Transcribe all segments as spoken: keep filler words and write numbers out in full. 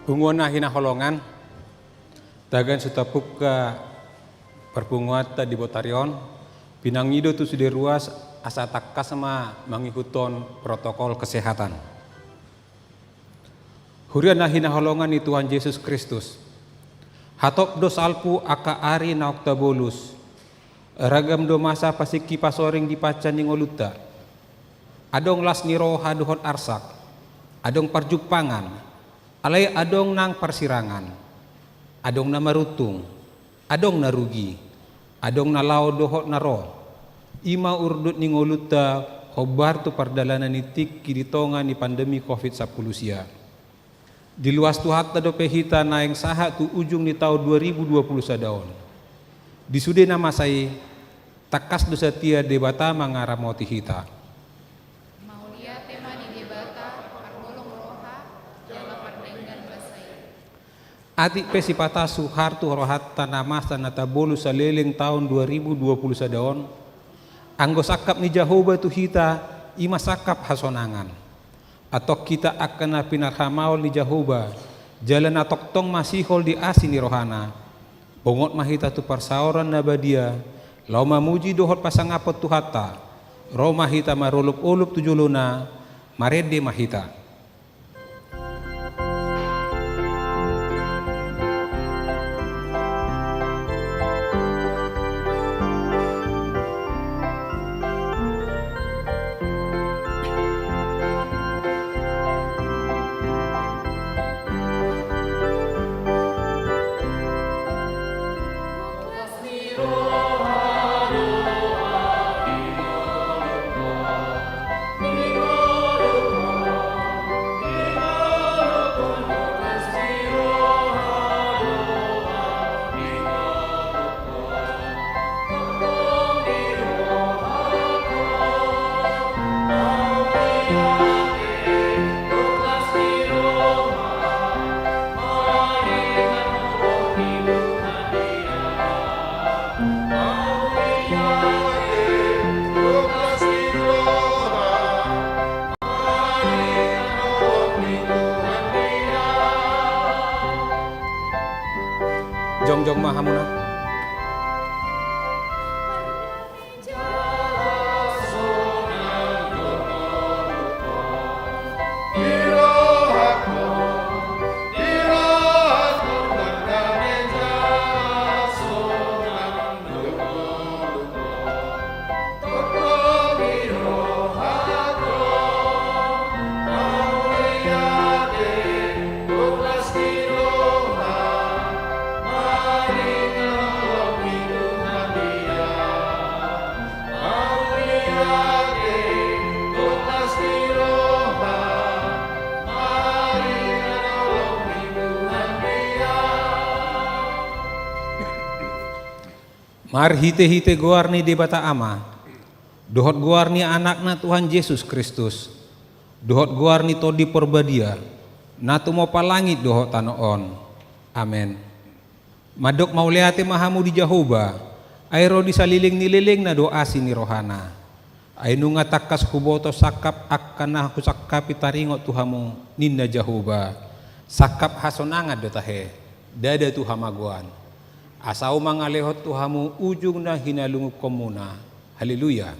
Punguan na hinaholongan, tagan sutapuk parpunguanta di botari on, pinangido tu sude ruas asa tangkas ma mangihuthon protokol kesehatan. Huria na hinaholongan ni Tuhan Jesus Kristus. Hatop do salpu angka ari naung tabolus. Ragam do masa pasingki pasoring di panca ni ngolunta. Adong las ni roha dohot arsak. Adong parjumpangan. Alai adong nang parsirangan. Adong na maruntung. Adong na rugi, adong na laho dohot na ro. I ma urdot ni ngolunta hombar tu pardalanan ni tingki di tonga ni pandemi covid sampulu sia. Diluas Tuhanta dope hita naeng sahat tu ujung ni taon dua ribu dua pulu sada on. Di sude na masa i, tangkas do satia Debata mangaramoti hita. Mauliate ma di Debata, parholong roha, jala pardenggan basa i. Atik pe sipata suhar tu rohanta na masa na tabolus saleleng taon dua ribu dua pulu sada on, anggo sangkap ni Jahowa tu hita, i ma sangkap hasonangan. Antong hita angka na pinarhamaol ni Jahowa, jala na tongtong masihol di asi ni rohana. Bongot ma hita tu parsaoran na badia, laho mamuji dohot pasangaphon Tuhanta. Ro ma hita marolopolop tu jolona, marende ma hita. Jongjong ma hamuna. Marhitehite goar ni Debata Ama, dohot goar ni Anakna Tuhan Jesus Kristus, dohot goar ni Tondi Porbadia, na tumompa langit dohot tano on. Amen. Mandok mauliate ma hamu di Jahowa, ai ro di saleleng ni lelengna do asi ni rohana. Ai nunga tangkas huboto sangkap angka na husangkapi taringot tu hamu, ninna Jahowa. Sangkap hasonangan do tahe, ndada tu hamagoan. Asa unang mangalehon tu hamu ujung na hinalungunhonmuna. Haleluya.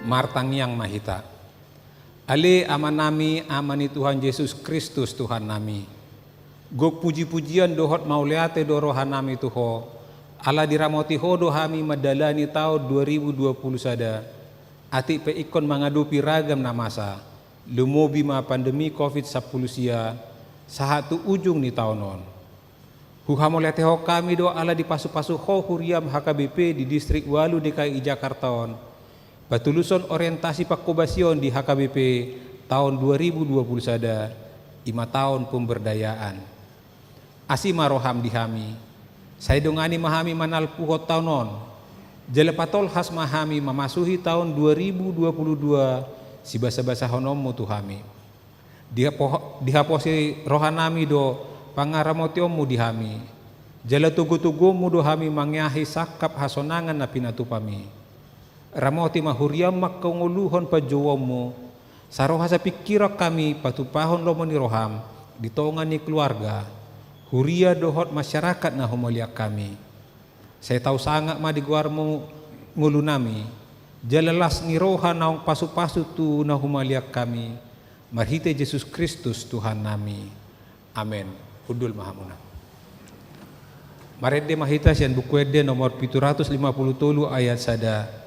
Martangiang ma hita. Ale Amanami, Ama ni Tuhan Jesus Kristus Tuhannami. Gok pujipujian dohot mauliate do rohanami tu Ho, ala diramoti Ho do hami mandalani taon dua ribu dua pulu sada, atik pe ingkon mangadopi ragam na masa, lumobi ma pandemi covid sampulu sia, sahat tu ujung ni taon on. Huhamauliatehon hami do ala dipasupasu Ho huriam H K B P di Distrik ualu D K I Jakarta on, patuluson orientasi pangkobasion di H K B P taon dua ribu dua pulu sada, i ma taon pemberdayaan. Asi ma roham di hami, sai dongani ma hami manalpuhon taon on, jala patolhas ma hami mamasuhi taon dua ribu dua pulu dua sibasabasahononmu tu hami. Dihapo-, dihaposi rohanami do pangaramotionmu di hami. Jala togu-toguonmu do hami mangeahi sangkap hasonangan na pinatupami. Ramoti ma huriam manghangoluhon panjouonmu, saroha sapingkiran hami patupahon lomo ni roham di tonga ni keluarga, huria dohot masyarakat na humaliang hami. Sai tau sangap ma di goarmu ngolunami, jala las ni roha naung pasu-pasu tu na humaliang hami, marhite Jesus Kristus Tuhannami. Amen. Hundul ma hamuna. Marende ma hita sian Buku Ende nomor pitu ratus lima puluh tolu ayat sada.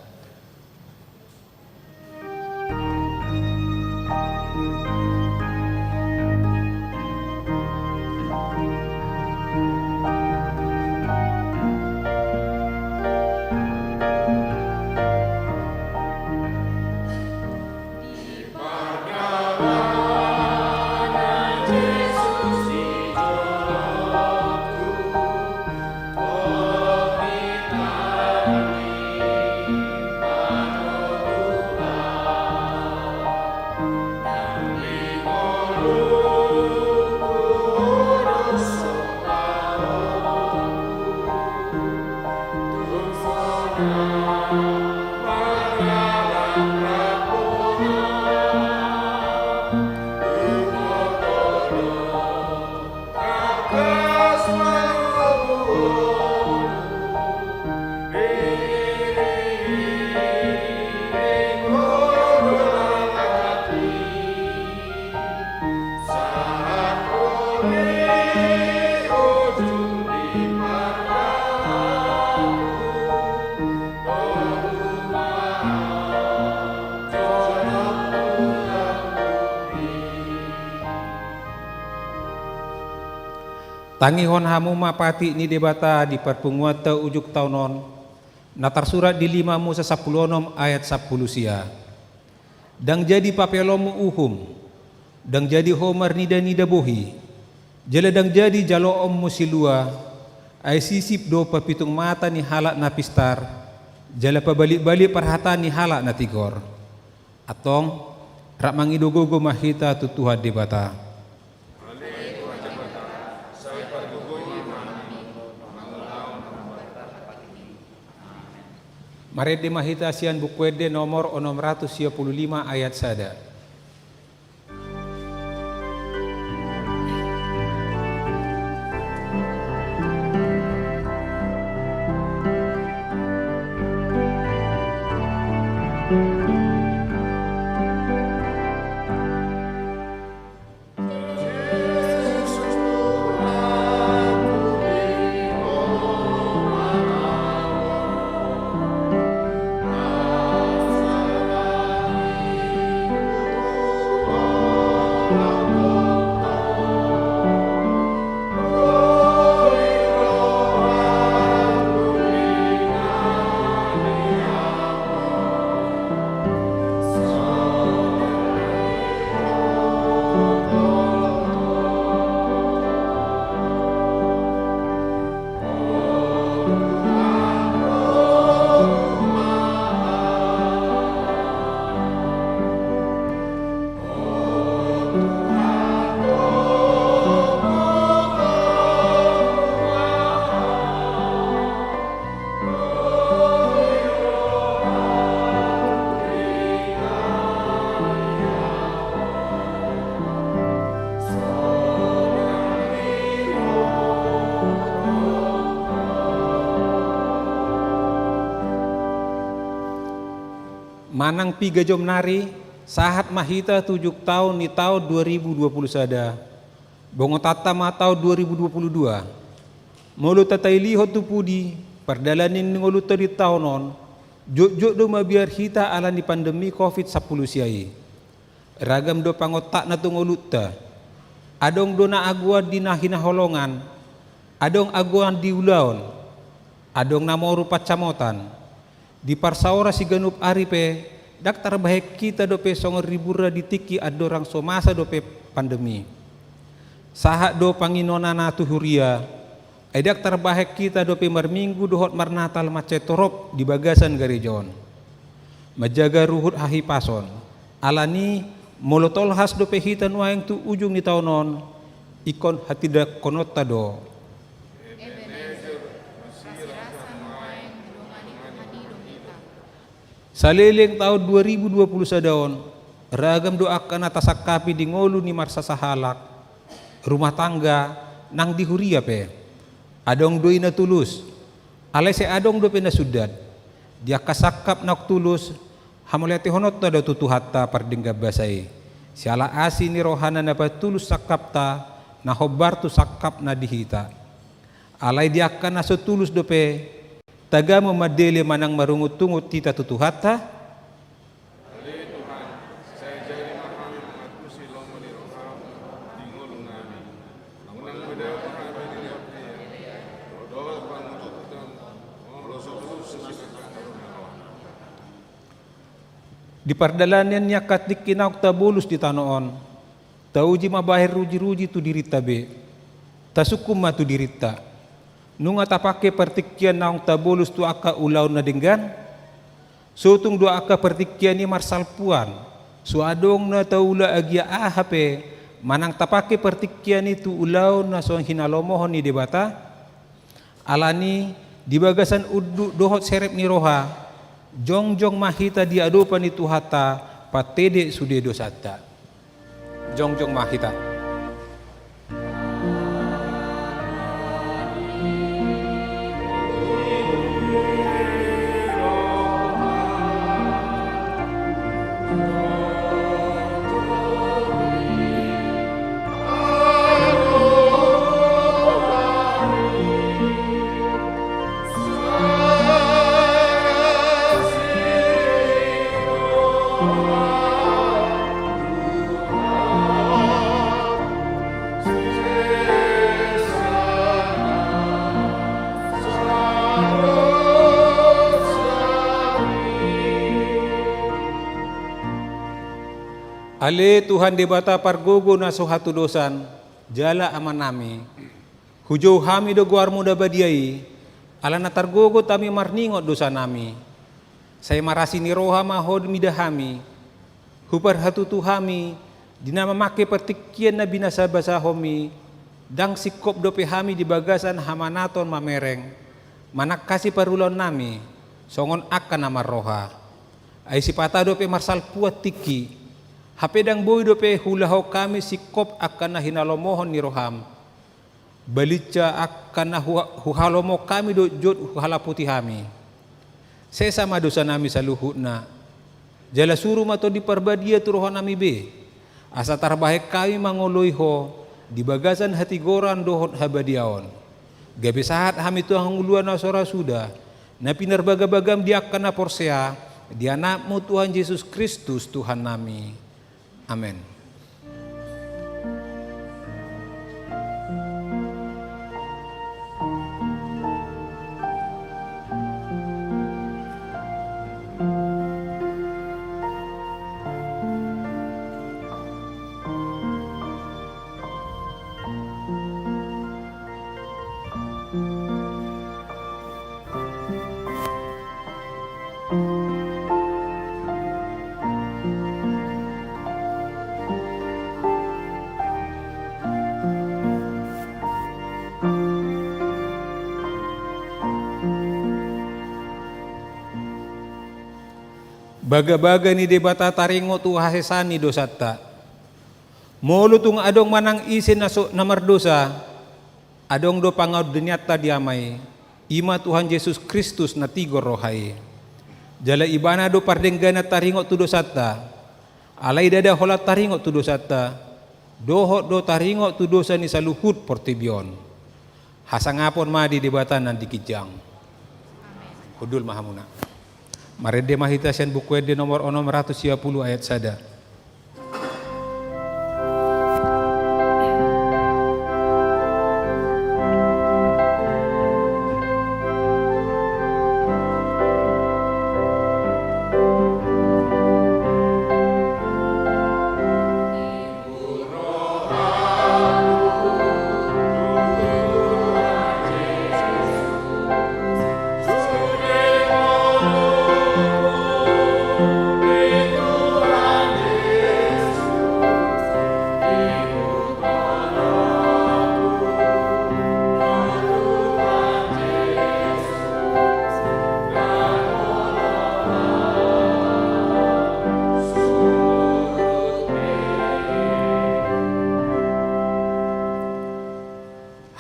Tangihon hamu ma patik ni Debata di parpunguanta ujung taon on, na tarsurat di lima Musa sampulu onom ayat sampulu sia. Ndang jadi papeolonmu uhum, ndang jadi ho marnida-nida bohi, jala ndang jadi jaloonmu silua, ai sisip do papitung mata ni halak na pistar, jala pabalik-balik parhata ni halak na tigor. Antong, rap mangido gogo ma hita tu Tuhan Debata. Marende ma hita sian Buku Ende nomor onom ratus sia pulu lima ayat sada. Manang piga jom nari, sahat ma hita tu ujung taon ni taon dua ribu dua puluh sada. Bongotanta ma taon dua ribu dua puluh dua. Molo tatailihon tu pudi pardalanan ni ngolunta di taon on, jotjot do mabiar hita ala ni pandemi covid sampulu sia i. Ragam do pangontakna tu ngolunta. Adong do na agoan di na hinaholongan, adong agoan di ulaon, adong na moru pansamotan. Diparsaor siganup ari pe, ndang tarbahen hita dope songon riburna di tingki andorang so masa dope pandemi. Sahat do panginonana tu huria, ai ndang tarbahen hita dope marminggu dohot marnatal mansai torop di bagasan gareja on. Manjaga ruhut hahipason, ala ni Molo tolhas dope hita nuaeng tu ujung ni taon on, ingkon hatindangkononta do. Ebenezer, hasirasa nuaeng didongani Tuhan i do hita. Saleleng taon dua ribu dua puluh sada on, ragam do angka na tasangkapi di ngolu ni marsasahalak, rumah tangga, nang di huria pe. Adong do i na tulus, alai sai adong dope na sundat. Di angka sangkap naung tulus, hamauliatehononta do tu Tuhanta pardenggan basa i. Siala asi ni rohana na patulus sangkapta, na hombar tu sangkapna di hita. Alai di angka na so tulus dope, tagamon mandele manang marungutungut hita tu Tuhanta. Ale Tuhan, sai jadi ma hami mangantusi lomo ni roham di ngolunami. Unang madabu hami di hambalian dohot pangunjutan, molo so tulus sangkap ni roham. Di pardalanan ni angka tingki naung tabolus di tano on, tauji ma bahen rujiruji tu dirinta be. Tasungkun ma tu dirinta. Nunga tapangke partingkian naung tabolus tu angka ulaon na denggan? So tung do angka partingkian i marsalpuan, so adong na taula agia aha pe, manang tapangke partingkian i tu ulaon na so hinalomohon ni Debata? Alani, di bagasan unduk dohot serep ni roha, jongjong ma hita di adopan ni Tuhanta, patedek sude dosanta. Jongjong ma hita. Ale Tuhan Debata pargogo na so hatudosan, jala Amanami. Hujou hami do goarmu na badia i, ala na targogot hami marningot dosanami. Sai marasi ni roha ma ho mida hami, huparhatutu hami, di na mamangke partingkian na binasabasahonmi, ndang singkop dope hami di bagasan hamanaton mamereng, manangkasi parulaonnami, songon angka na marroha. Ai sipata dope marsalpuan tingki, hape ndang boi dope huulahon hami singkop angka na hinalomohon ni roham. Balinsa angka na huha-, huhalomohon hami dohot huhalaputi hami. Sesa ma dosanami saluhutna. Jala suru ma Tondi Parbadia tu rohanami be. Asa tarbahen hami mangoloi ho, di bagasan hatigoran dohot habadiaon. Gabe sahat hami tu hangoluan na so ra suda, na pinarbagabagam di angka na porsea, di Anakmu Tuhan Jesus Kristus Tuhannami. Amen. Bagabaga ni Debata taringot tu hasesaan ni dosanta. Molo tung adong manang ise na so, na mardosa, adong do panganduanianta di Ama i, i ma Tuhan Jesus Kristus na tigor roha i. Jala Ibana do pardengganan taringot tu dosanta. Alai ndada holan taringot tu dosanta, dohot do taringot tu dosa ni saluhut portibi on. Hasangapon ma di Debata nang di ginjang. Hundul ma hamuna. Marende ma hita sian Buku Ende nomor onom ratus sia pulu ayat sada.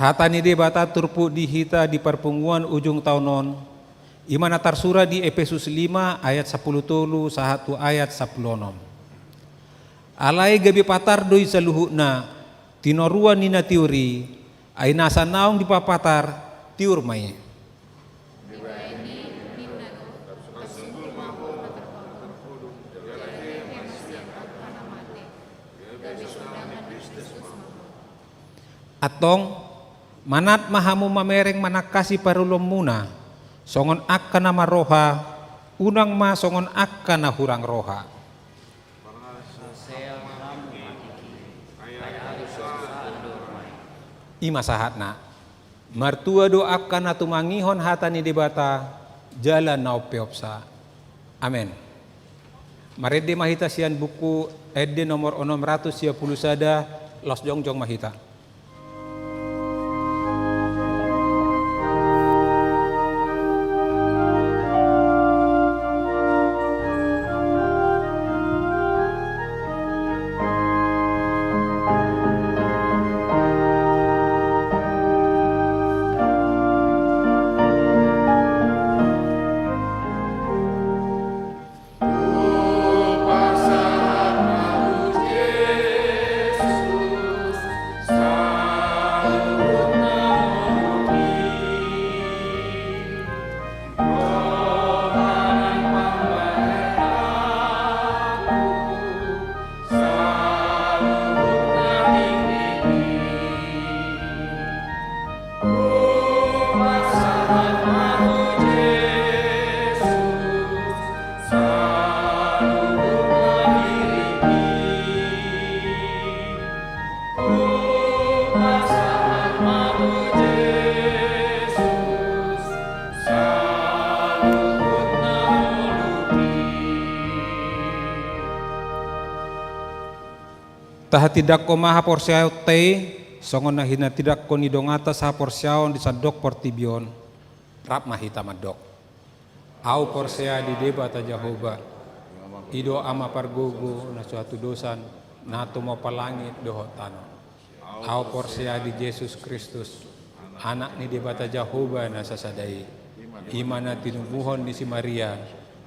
Hata ni Debata turpuk di hita di parpunguan ujung taon on, i ma na tarsurat di Epesus lima ayat sampulu tolu sahat tu ayat sampulu onom. Alai gabe patar do i saluhutna, tinoruan ni na tiur i, ai nasa naung dipapatar, tiur ma i. Antong, manat ma hamu mamereng manangkasi parulonmuna, songon angka na marroha, unang ma songon angka na hurang roha. I ma sahatna. Martua do angka na tumangihon hata ni Debata, jala na umpeopsa. Amen. Marende ma hita sian Buku Ende nomor onom ratus sia pulu sada, laos jongjong ma hita. Tahatindangkon ma haporseaonta i, songon na hinatindangkon ni donganta sahaporseaon di sandok portibi on. Rap ma hita mandok. Ahu porsea di Debata Jahowa, i do Ama pargogo na so hatudosan, na tumompa langit dohot tano. Ahu porsea di Jesus Kristus, Anak ni Debata Jahowa na sasada i, i ma na tinubuhon ni si Maria,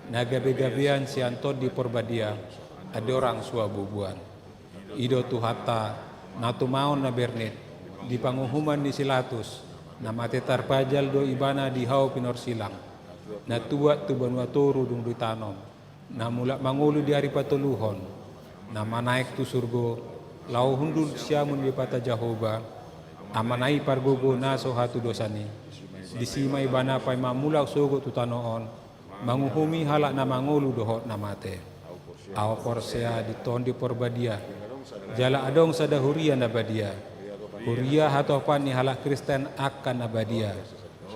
na gabegabean sian Tondi Porbadia, andorang so buabuan. I do Tuhanta, na tumaon na bernit, di panguhuman ni si Latus, na mate tarpajal do ibana di hau pinorsilang, na tuat tu banua toru dung ditanom, na mulak mangolu di ari patoluhon, na manaek tu surgo, laho hundul siamun ni Debata Jahowa, Amana i pargogo na so hatudosan i. Disi ma ibana paima mulak sogot tu tano on, manguhumi halak na mangolu dohot na mate. Ahu porsea di Tondi Porbadia, jala adong sada huria na badia, huria hatopan ni halak Kristen angka na badia,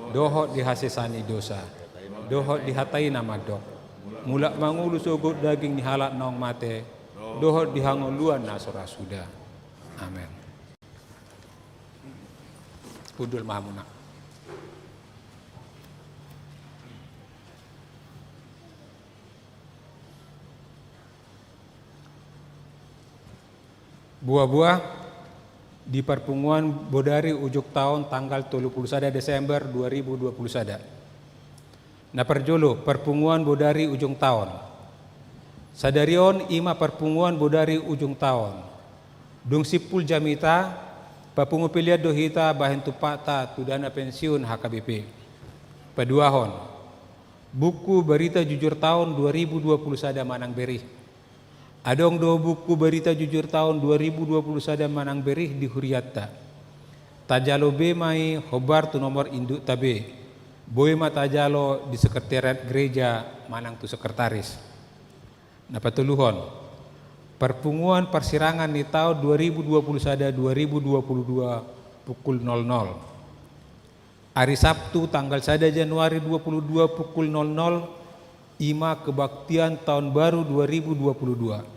dohot di hasesaan ni dosa, dohot di hata i na mandok, mulak mangolu sogot daging ni halak naung mate, dohot di hangoluan na so ra suda. Amen. Hundul ma hamuna. Buabua di parpunguan bodari ujung taon tanggal tolu pulu sada Desember dua ribu dua pulu sada. Na parjolo, parpunguan bodari ujung taon. Sadari on i ma parpunguan bodari ujung taon. Dung simpul jamita, papungu pelean do hita bahen tumpakta tu dana pensiun H K B P. Paduahon, buku Barita Jujur Taon dua ribu dua pulu sada manang berih. Adong do buku Barita Jujur Taon dua ribu dua pulu sada manang berih di hurianta. Tajalo be ma i hombar tu nomor indukta be. Boi ma tajalo di sekretariat gereja manang tu sekretaris. Na patoluhon, parpunguan parsirangan ni taon dua ribu dua pulu sada dua ribu dua pulu dua pukul nol nol. Ari Sabtu tanggal sada Januari dua pulu dua pukul nol nol, i ma kebaktian taon baru dua ribu dua pulu dua.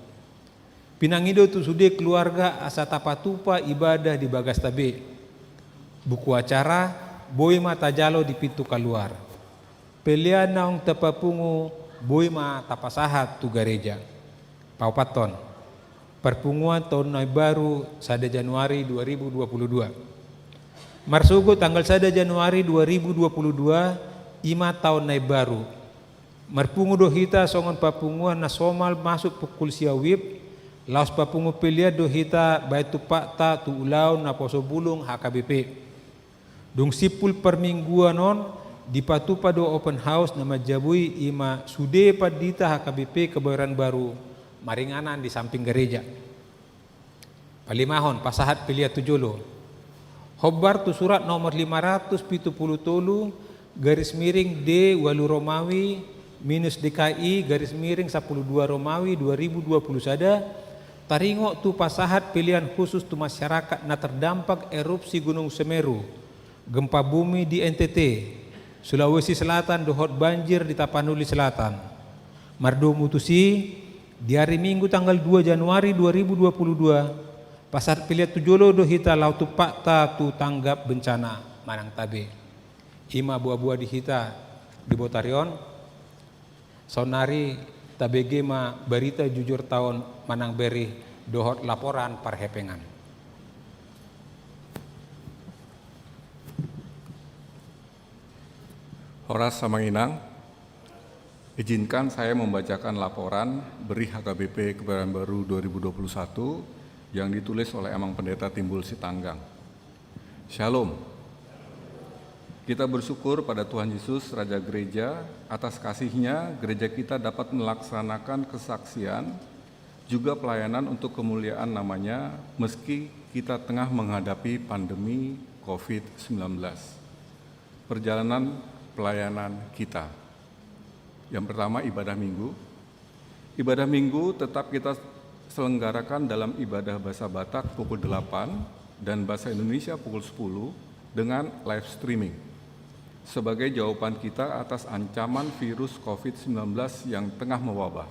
Pinangido tu sude keluarga asa tapatupa ibadah di bagasta be. Buku acara boi ma tajalo di pintu kaluar. Pelean naung tapapungu boi ma tapasahat tu gareja. Paopathon, parpunguan taon na imbaru sada Januari dua ribu dua pulu dua. Marsogot tanggal sada Januari dua ribu dua puluh dua, i ma taon na imbaru. Marpungu do hita songon papunguan na somal masuk pukul sia WIB, laos papungu pelean do hita baen tumpakta tu ulaon naposo bulung H K B P. Dung simpul parmingguan on, dipatupa do open house na manjabui, i ma sude pandita H K B P Kebayoran Baru maringanan di samping gareja. Palimahon, pasahat pelean tu jolo. Hombar tu surat nomor lima ratus pitu pulu tolu garis miring D ualu Romawi minus D K I garis miring sapuluh dua Romawi dua ribu dua puluh sada, taringot tu pasahat pelean khusus tu masyarakat na terdampak erupsi Gunung Semeru, gempa bumi di N T T, Sulawesi Selatan dohot banjir di Tapanuli Selatan. Mardomu tusi, di ari Minggu tanggal dua Januari dua ribu dua puluh dua, pasahat pelean tu jolo do hita laho tumpakta tu tanggap bencana manang tabe. I ma boa-boa di hita di botari on. Saonnari tabege ma barita jujur taon manang berih dohot laporan parhepengan. Horas Amang Inang, izinkan saya membacakan laporan berih H K B P Kebayoran Baru dua ribu dua puluh satu yang ditulis oleh Amang Pendeta Timbul Sitanggang. Shalom. Kita bersyukur pada Tuhan Yesus, Raja Gereja, atas kasih-Nya gereja kita dapat melaksanakan kesaksian, juga pelayanan untuk kemuliaan nama-Nya, meski kita tengah menghadapi pandemi covid sembilan belas. Perjalanan pelayanan kita. Yang pertama, ibadah Minggu. Ibadah Minggu tetap kita selenggarakan dalam ibadah bahasa Batak pukul delapan dan bahasa Indonesia pukul sepuluh dengan live streaming, sebagai jawaban kita atas ancaman virus covid sembilan belas yang tengah mewabah.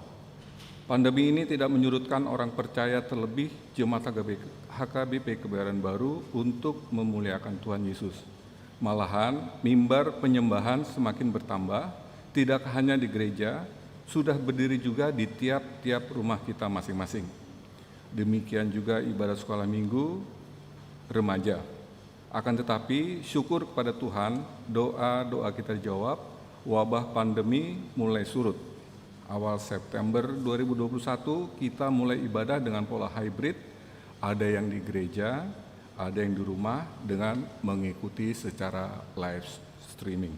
Pandemi ini tidak menyurutkan orang percaya, terlebih jemaat H K B P, H K B P Kebayoran Baru, untuk memuliakan Tuhan Yesus. Malahan, mimbar penyembahan semakin bertambah, tidak hanya di gereja, sudah berdiri juga di tiap-tiap rumah kita masing-masing. Demikian juga ibadah sekolah minggu remaja. Akan tetapi, syukur kepada Tuhan, doa-doa kita dijawab, wabah pandemi mulai surut. Awal September dua ribu dua puluh satu, kita mulai ibadah dengan pola hybrid, ada yang di gereja, ada yang di rumah dengan mengikuti secara live streaming.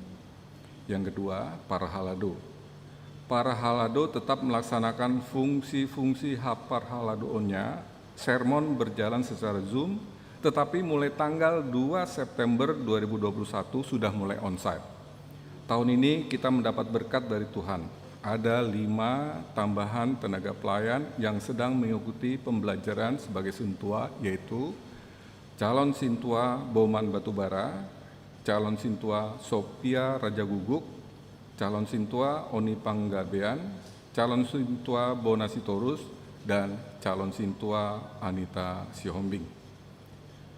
Yang kedua, parhalado. Parhalado tetap melaksanakan fungsi-fungsi haparhaladoonnya, sermon berjalan secara Zoom, tetapi mulai tanggal dua September dua ribu dua puluh satu sudah mulai onsite. Tahun ini kita mendapat berkat dari Tuhan. Ada lima tambahan tenaga pelayan yang sedang mengikuti pembelajaran sebagai sintua, yaitu calon sintua Boman Batubara, calon sintua Sophia Rajaguguk, calon sintua Oni Panggabean, calon sintua Bona Sitorus, dan calon sintua Anita Sihombing.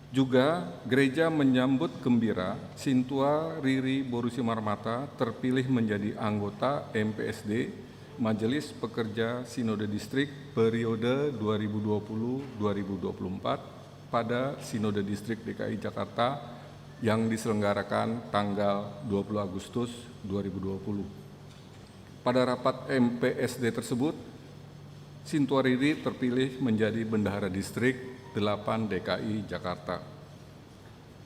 Juga, gereja menyambut gembira sintua Riri Boru Simarmata terpilih menjadi anggota M P S D, Majelis Pekerja Sinode Distrik, periode dua ribu dua puluh dua ribu dua puluh empat, pada Sinode Distrik D K I Jakarta yang diselenggarakan tanggal dua puluh Agustus dua ribu dua puluh. Pada rapat M P S D tersebut, sintua Riri terpilih menjadi Bendahara Distrik delapan D K I Jakarta.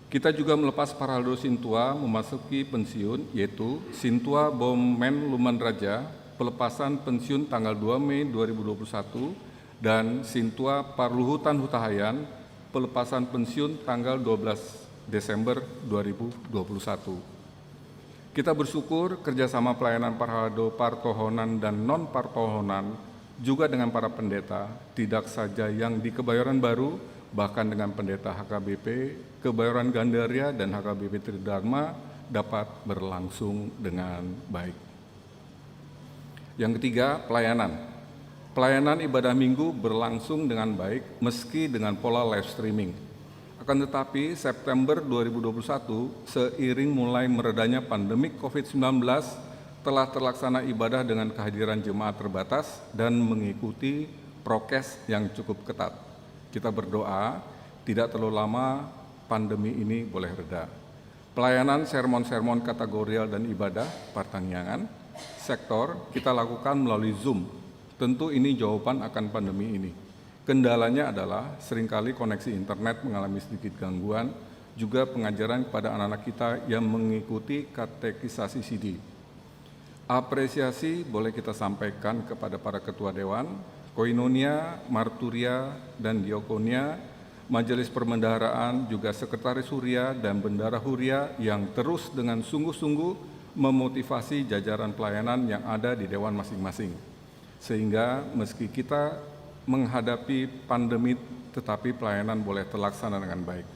Kita juga melepas parhalado sintua memasuki pensiun, yaitu sintua Bomen Luman Raja, pelepasan pensiun tanggal dua Mei dua ribu dua puluh satu, dan sintua Parluhutan Hutahaean, pelepasan pensiun tanggal dua belas Desember dua ribu dua puluh satu. Kita bersyukur kerjasama pelayanan parhalado partohonan dan non-partohonan, juga dengan para pendeta, tidak saja yang di Kebayoran Baru, bahkan dengan pendeta H K B P Kebayoran Gandaria dan H K B P Tridharma, dapat berlangsung dengan baik. Yang ketiga, pelayanan. Pelayanan ibadah Minggu berlangsung dengan baik, meski dengan pola live streaming. Akan tetapi, September dua ribu dua puluh satu, seiring mulai meredanya pandemi covid sembilan belas, telah terlaksana ibadah dengan kehadiran jemaat terbatas dan mengikuti prokes yang cukup ketat. Kita berdoa, tidak terlalu lama pandemi ini boleh reda. Pelayanan sermon-sermon kategorial dan ibadah partangiangan sektor kita lakukan melalui Zoom. Tentu ini jawaban akan pandemi ini. Kendalanya adalah seringkali koneksi internet mengalami sedikit gangguan, juga pengajaran kepada anak-anak kita yang mengikuti katekisasi C D. Apresiasi boleh kita sampaikan kepada para ketua dewan, koinonia, marturia, dan diakonia, majelis perbendaharaan, juga sekretaris huria dan bendahara huria yang terus dengan sungguh-sungguh memotivasi jajaran pelayanan yang ada di dewan masing-masing. Sehingga meski kita menghadapi pandemi, tetapi pelayanan boleh terlaksana dengan baik.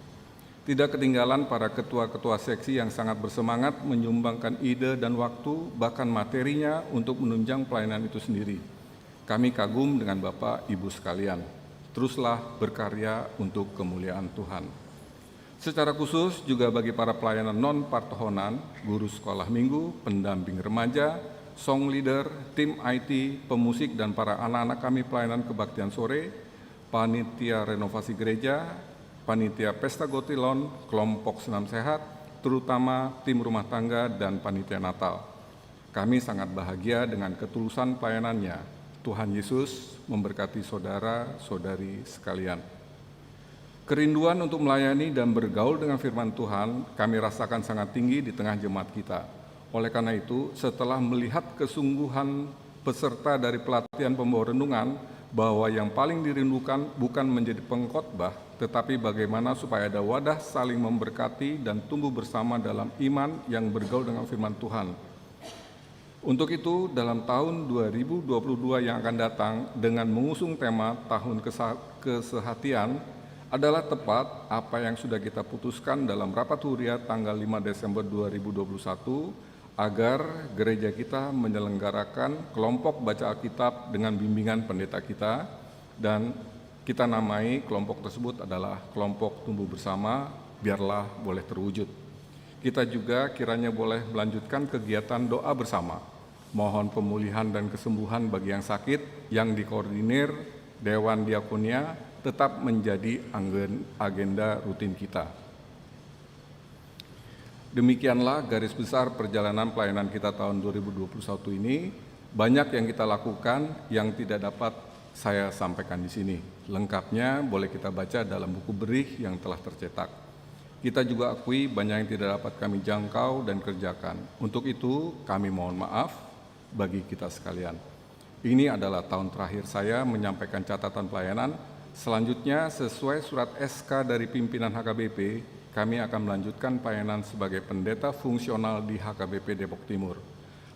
Tidak ketinggalan para ketua-ketua seksi yang sangat bersemangat menyumbangkan ide dan waktu, bahkan materinya untuk menunjang pelayanan itu sendiri. Kami kagum dengan Bapak Ibu sekalian. Teruslah berkarya untuk kemuliaan Tuhan. Secara khusus juga bagi para pelayanan non partohonan, guru sekolah minggu, pendamping remaja, song leader, tim I T, pemusik, dan para anak-anak kami pelayanan kebaktian sore, panitia renovasi gereja, panitia pesta gotilon, kelompok senam sehat, terutama tim rumah tangga dan panitia Natal. Kami sangat bahagia dengan ketulusan pelayanannya. Tuhan Yesus memberkati saudara-saudari sekalian. Kerinduan untuk melayani dan bergaul dengan firman Tuhan kami rasakan sangat tinggi di tengah jemaat kita. Oleh karena itu, setelah melihat kesungguhan peserta dari pelatihan pembawa renungan bahwa yang paling dirindukan bukan menjadi pengkhotbah, tetapi bagaimana supaya ada wadah saling memberkati dan tumbuh bersama dalam iman yang bergaul dengan firman Tuhan. Untuk itu, dalam tahun dua ribu dua puluh dua yang akan datang, dengan mengusung tema Tahun Kesa-, Kesehatian, adalah tepat apa yang sudah kita putuskan dalam rapat huria tanggal lima Desember dua ribu dua puluh satu, agar gereja kita menyelenggarakan kelompok baca Alkitab dengan bimbingan pendeta kita, dan kita namai kelompok tersebut adalah kelompok tumbuh bersama, biarlah boleh terwujud. Kita juga kiranya boleh melanjutkan kegiatan doa bersama. Mohon pemulihan dan kesembuhan bagi yang sakit, yang dikoordinir Dewan Diakonia, tetap menjadi anggen-, agenda rutin kita. Demikianlah garis besar perjalanan pelayanan kita tahun dua ribu dua puluh satu ini. Banyak yang kita lakukan yang tidak dapat saya sampaikan di sini. Lengkapnya boleh kita baca dalam buku berih yang telah tercetak. Kita juga akui banyak yang tidak dapat kami jangkau dan kerjakan. Untuk itu, kami mohon maaf bagi kita sekalian. Ini adalah tahun terakhir saya menyampaikan catatan pelayanan. Selanjutnya, sesuai surat S K dari pimpinan H K B P, kami akan melanjutkan pelayanan sebagai pendeta fungsional di H K B P Depok Timur.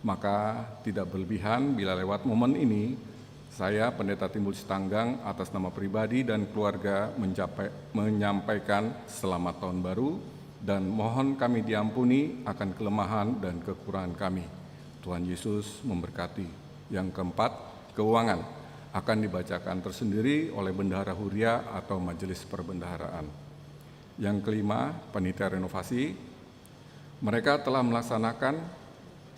Maka, tidak berlebihan bila lewat momen ini, saya, Pendeta Timbul Sitanggang, atas nama pribadi dan keluarga mencapai-, menyampaikan selamat tahun baru dan mohon kami diampuni akan kelemahan dan kekurangan kami. Tuhan Yesus memberkati. Yang keempat, keuangan akan dibacakan tersendiri oleh bendahara huria atau majelis perbendaharaan. Yang kelima, panitia renovasi. Mereka telah melaksanakan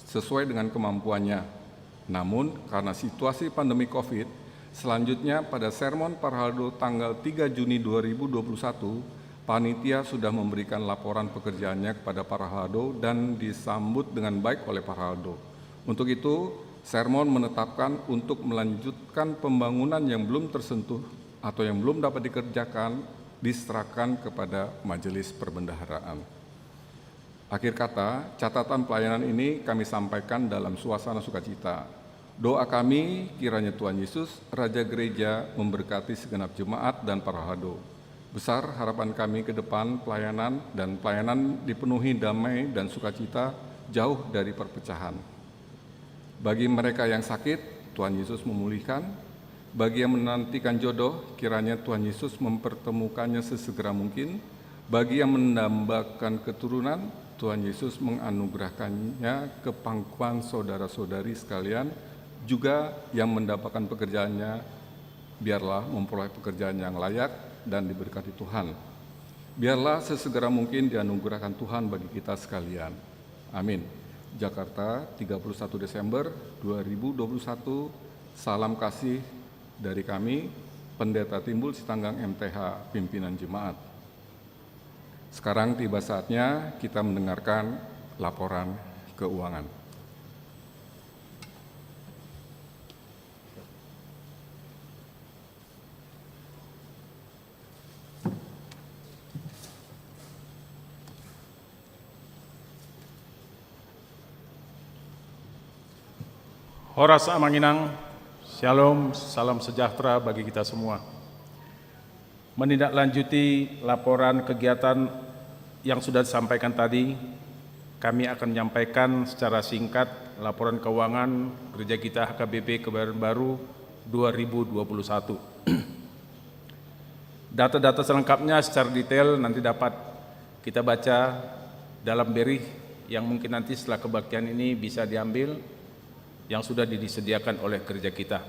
sesuai dengan kemampuannya. Namun, karena situasi pandemi covid, selanjutnya pada sermon Parhaldo tanggal tiga Juni dua ribu dua puluh satu, panitia sudah memberikan laporan pekerjaannya kepada Parhaldo dan disambut dengan baik oleh Parhaldo. Untuk itu, sermon menetapkan untuk melanjutkan pembangunan yang belum tersentuh atau yang belum dapat dikerjakan diserahkan kepada majelis perbendaharaan. Akhir kata, catatan pelayanan ini kami sampaikan dalam suasana sukacita. Doa kami, kiranya Tuhan Yesus, Raja Gereja, memberkati segenap jemaat dan Parhaldo. Besar harapan kami ke depan pelayanan, dan pelayanan dipenuhi damai dan sukacita, jauh dari perpecahan. Bagi mereka yang sakit, Tuhan Yesus memulihkan. Bagi yang menantikan jodoh, kiranya Tuhan Yesus mempertemukannya sesegera mungkin. Bagi yang mendambakan keturunan, Tuhan Yesus menganugerahkannya ke pangkuan saudara-saudari sekalian. Juga yang mendambakan pekerjaannya, biarlah memperoleh pekerjaan yang layak dan diberkati Tuhan. Biarlah sesegera mungkin dianugerahkan Tuhan bagi kita sekalian. Amin. Jakarta, tiga puluh satu Desember dua ribu dua puluh satu. Salam kasih dari kami, Pendeta Timbul Sitanggang M T H, pimpinan jemaat. Sekarang tiba saatnya kita mendengarkan laporan keuangan. Horas Amang Inang, Shalom, salam sejahtera bagi kita semua. Menindaklanjuti laporan kegiatan yang sudah disampaikan tadi, kami akan menyampaikan secara singkat laporan keuangan gereja kita H K B P Kebayoran Baru dua ribu dua puluh satu. Data-data selengkapnya secara detail nanti dapat kita baca dalam berih yang mungkin nanti setelah kebaktian ini bisa diambil, yang sudah disediakan oleh gereja kita.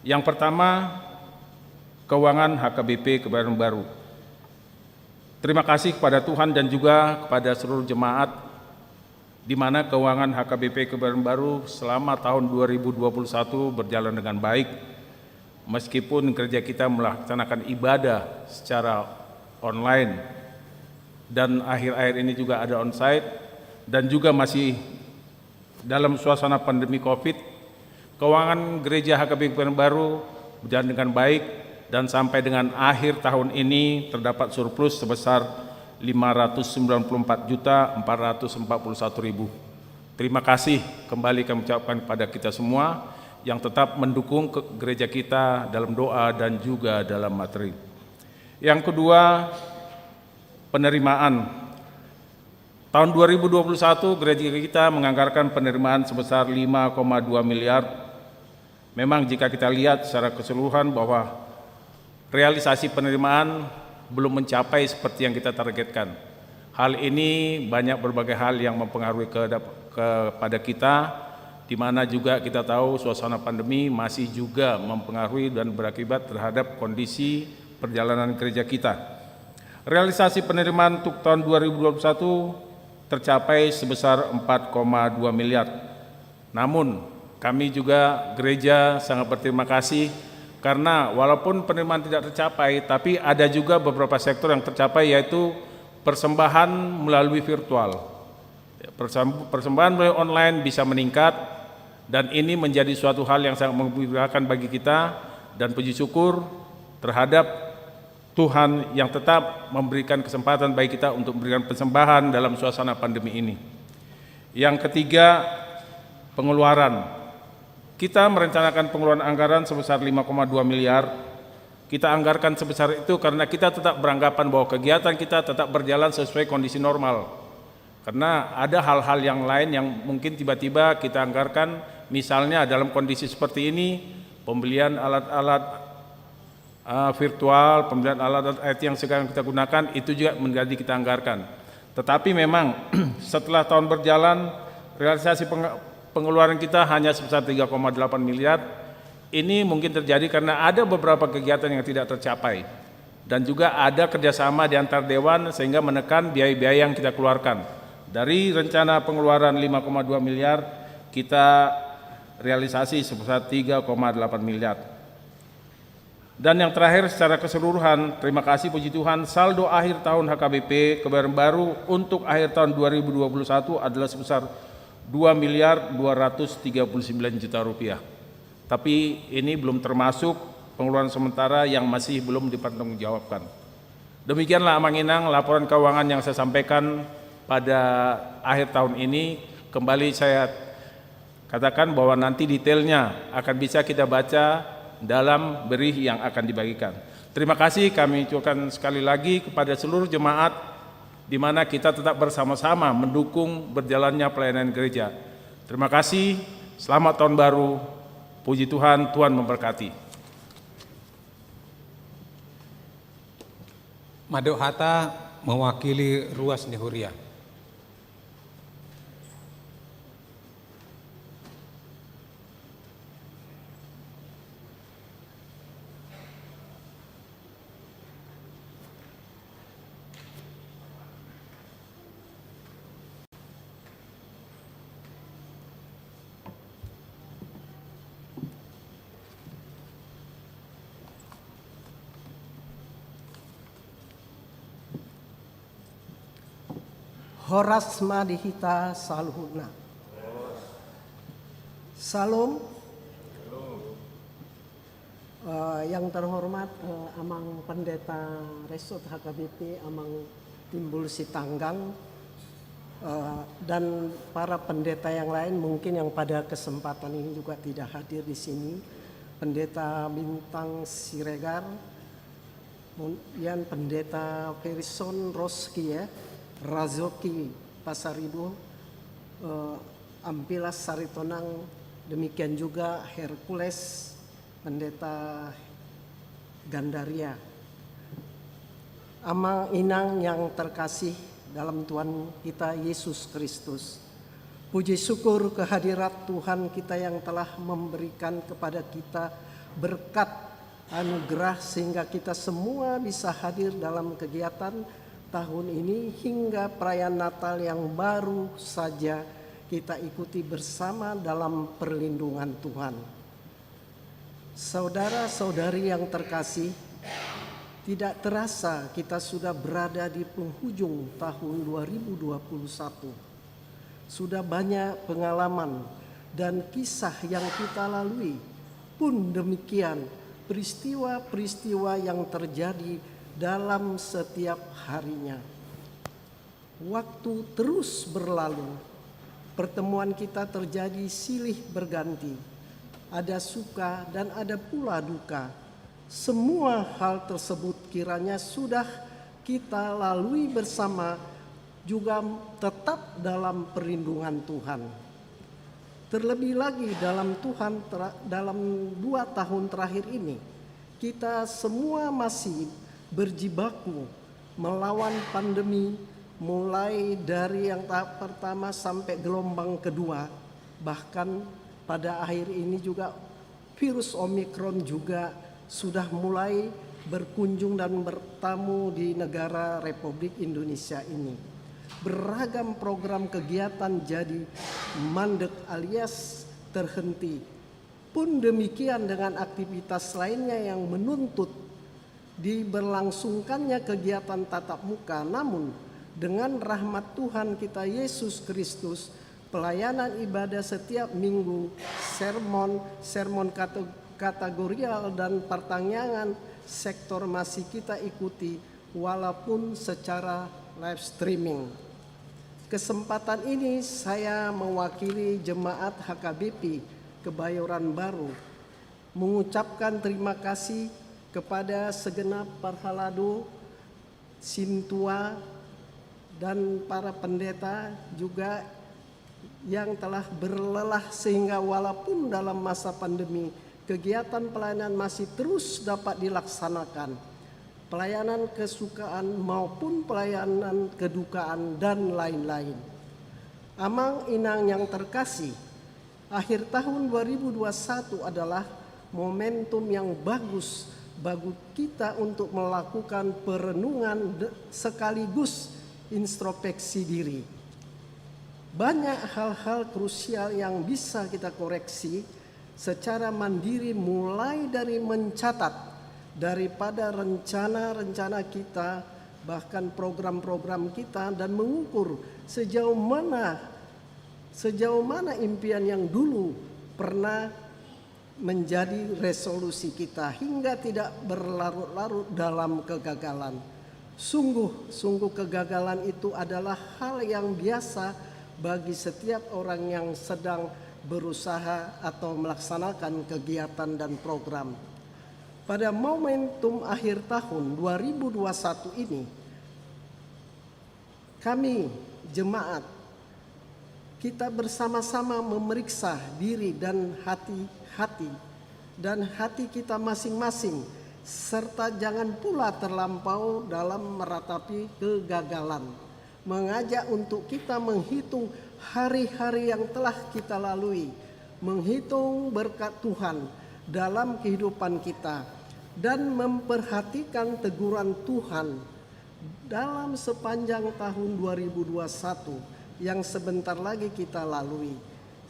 Yang pertama, keuangan H K B P Kebayoran Baru. Terima kasih kepada Tuhan dan juga kepada seluruh jemaat, di mana keuangan H K B P Kebayoran Baru selama tahun dua ribu dua puluh satu berjalan dengan baik, meskipun gereja kita melaksanakan ibadah secara online, dan akhir-akhir ini juga ada onsite, dan juga masih dalam suasana pandemi covid, keuangan gereja H K B P Kebayoran Baru berjalan dengan baik, dan sampai dengan akhir tahun ini terdapat surplus sebesar lima ratus sembilan puluh empat juta empat ratus empat puluh satu ribu. Terima kasih kembali kami ucapkan kepada kita semua yang tetap mendukung ke-, gereja kita dalam doa dan juga dalam materi. Yang kedua, penerimaan. Tahun dua ribu dua puluh satu, gereja kita menganggarkan penerimaan sebesar lima koma dua miliar. Memang, jika kita lihat secara keseluruhan, bahwa realisasi penerimaan belum mencapai seperti yang kita targetkan. Hal ini banyak berbagai hal yang mempengaruhi kehadap-, kepada kita, di mana juga kita tahu suasana pandemi masih juga mempengaruhi dan berakibat terhadap kondisi perjalanan gereja kita. Realisasi penerimaan untuk tahun dua ribu dua puluh satu tercapai sebesar empat koma dua miliar. Namun, kami juga gereja sangat berterima kasih karena walaupun penerimaan tidak tercapai, tapi ada juga beberapa sektor yang tercapai, yaitu persembahan melalui virtual. Persem-, persembahan melalui online bisa meningkat, dan ini menjadi suatu hal yang sangat menggembirakan bagi kita, dan puji syukur terhadap Tuhan yang tetap memberikan kesempatan bagi kita untuk memberikan persembahan dalam suasana pandemi ini. Yang ketiga, pengeluaran. Kita merencanakan pengeluaran anggaran sebesar lima koma dua miliar. Kita anggarkan sebesar itu karena kita tetap beranggapan bahwa kegiatan kita tetap berjalan sesuai kondisi normal. Karena ada hal-hal yang lain yang mungkin tiba-tiba kita anggarkan, misalnya dalam kondisi seperti ini, pembelian alat-alat, eh, virtual, pembelian alat-alat I T yang sekarang kita gunakan, itu juga menjadi kita anggarkan. Tetapi memang, setelah tahun berjalan, realisasi penge-, pengeluaran kita hanya sebesar tiga koma delapan miliar. Ini mungkin terjadi karena ada beberapa kegiatan yang tidak tercapai. Dan juga ada kerjasama di antar dewan sehingga menekan biaya-biaya yang kita keluarkan. Dari rencana pengeluaran lima koma dua miliar, kita realisasi sebesar tiga koma delapan miliar. Dan yang terakhir, secara keseluruhan, terima kasih, puji Tuhan, saldo akhir tahun H K B P Kebayoran Baru untuk akhir tahun dua ribu dua puluh satu adalah sebesar dua miliar dua ratus tiga puluh sembilan juta rupiah. Tapi ini belum termasuk pengeluaran sementara yang masih belum dipertanggungjawabkan. Demikianlah, Amang Inang, laporan keuangan yang saya sampaikan pada akhir tahun ini. Kembali saya katakan bahwa nanti detailnya akan bisa kita baca dalam berih yang akan dibagikan. Terima kasih kami ucapkan sekali lagi kepada seluruh jemaat, di mana kita tetap bersama-sama mendukung berjalannya pelayanan gereja. Terima kasih, selamat tahun baru, puji Tuhan, Tuhan memberkati. Mandok hata mewakili ruas ni huria. Horas ma di hita saluhutna. Salam. Eh, yang terhormat, eh, Amang Pendeta Resort H K B P, Amang Timbul Sitanggang, eh, dan para pendeta yang lain mungkin yang pada kesempatan ini juga tidak hadir di sini. Pendeta Bintang Siregar, kemudian Pendeta Ferison Roski, ya, Razoki Pasaribu, eh, Ampilas Saritonang, demikian juga Hercules, Pendeta Gandaria. Amang inang yang terkasih dalam Tuhan kita Yesus Kristus, puji syukur kehadirat Tuhan kita yang telah memberikan kepada kita berkat anugerah sehingga kita semua bisa hadir dalam kegiatan tahun ini hingga perayaan Natal yang baru saja kita ikuti bersama dalam perlindungan Tuhan. Saudara-saudari yang terkasih, tidak terasa kita sudah berada di penghujung tahun dua ribu dua puluh satu. Sudah banyak pengalaman dan kisah yang kita lalui. Pun demikian, peristiwa-peristiwa yang terjadi dalam setiap harinya. Waktu terus berlalu, pertemuan kita terjadi silih berganti. Ada suka dan ada pula duka. Semua hal tersebut kiranya sudah kita lalui bersama, juga tetap dalam perlindungan Tuhan. Terlebih lagi dalam Tuhan tera-, dalam dua tahun terakhir ini, kita semua masih berjibaku melawan pandemi, mulai dari yang tahap pertama sampai gelombang kedua. Bahkan pada akhir ini juga virus Omicron juga sudah mulai berkunjung dan bertamu di negara Republik Indonesia ini. Beragam program kegiatan jadi mandek alias terhenti. Pun demikian dengan aktivitas lainnya yang menuntut diberlangsungkannya kegiatan tatap muka, namun dengan rahmat Tuhan kita Yesus Kristus, pelayanan ibadah setiap minggu, sermon, sermon kate-, kategorial, dan pertanyaan sektor masih kita ikuti walaupun secara live streaming. Kesempatan ini saya mewakili jemaat H K B P Kebayoran Baru mengucapkan terima kasih kepada segenap parhalado, sintua, dan para pendeta juga yang telah berlelah sehingga walaupun dalam masa pandemi, kegiatan pelayanan masih terus dapat dilaksanakan. Pelayanan kesukaan maupun pelayanan kedukaan dan lain-lain. Amang inang yang terkasih, akhir tahun dua ribu dua puluh satu adalah momentum yang bagus bagi kita untuk melakukan perenungan de-, sekaligus introspeksi diri. Banyak hal-hal krusial yang bisa kita koreksi secara mandiri, mulai dari mencatat daripada rencana-rencana kita, bahkan program-program kita, dan mengukur sejauh mana, sejauh mana impian yang dulu pernah menjadi resolusi kita hingga tidak berlarut-larut dalam kegagalan. Sungguh, sungguh kegagalan itu adalah hal yang biasa bagi setiap orang yang sedang berusaha atau melaksanakan kegiatan dan program. Pada momentum akhir tahun dua ribu dua puluh satu ini, kami, jemaat, kita bersama-sama memeriksa diri dan hati-hati, dan hati kita masing-masing, serta jangan pula terlampau dalam meratapi kegagalan. Mengajak untuk kita menghitung hari-hari yang telah kita lalui, menghitung berkat Tuhan dalam kehidupan kita, dan memperhatikan teguran Tuhan dalam sepanjang tahun dua ribu dua puluh satu yang sebentar lagi kita lalui,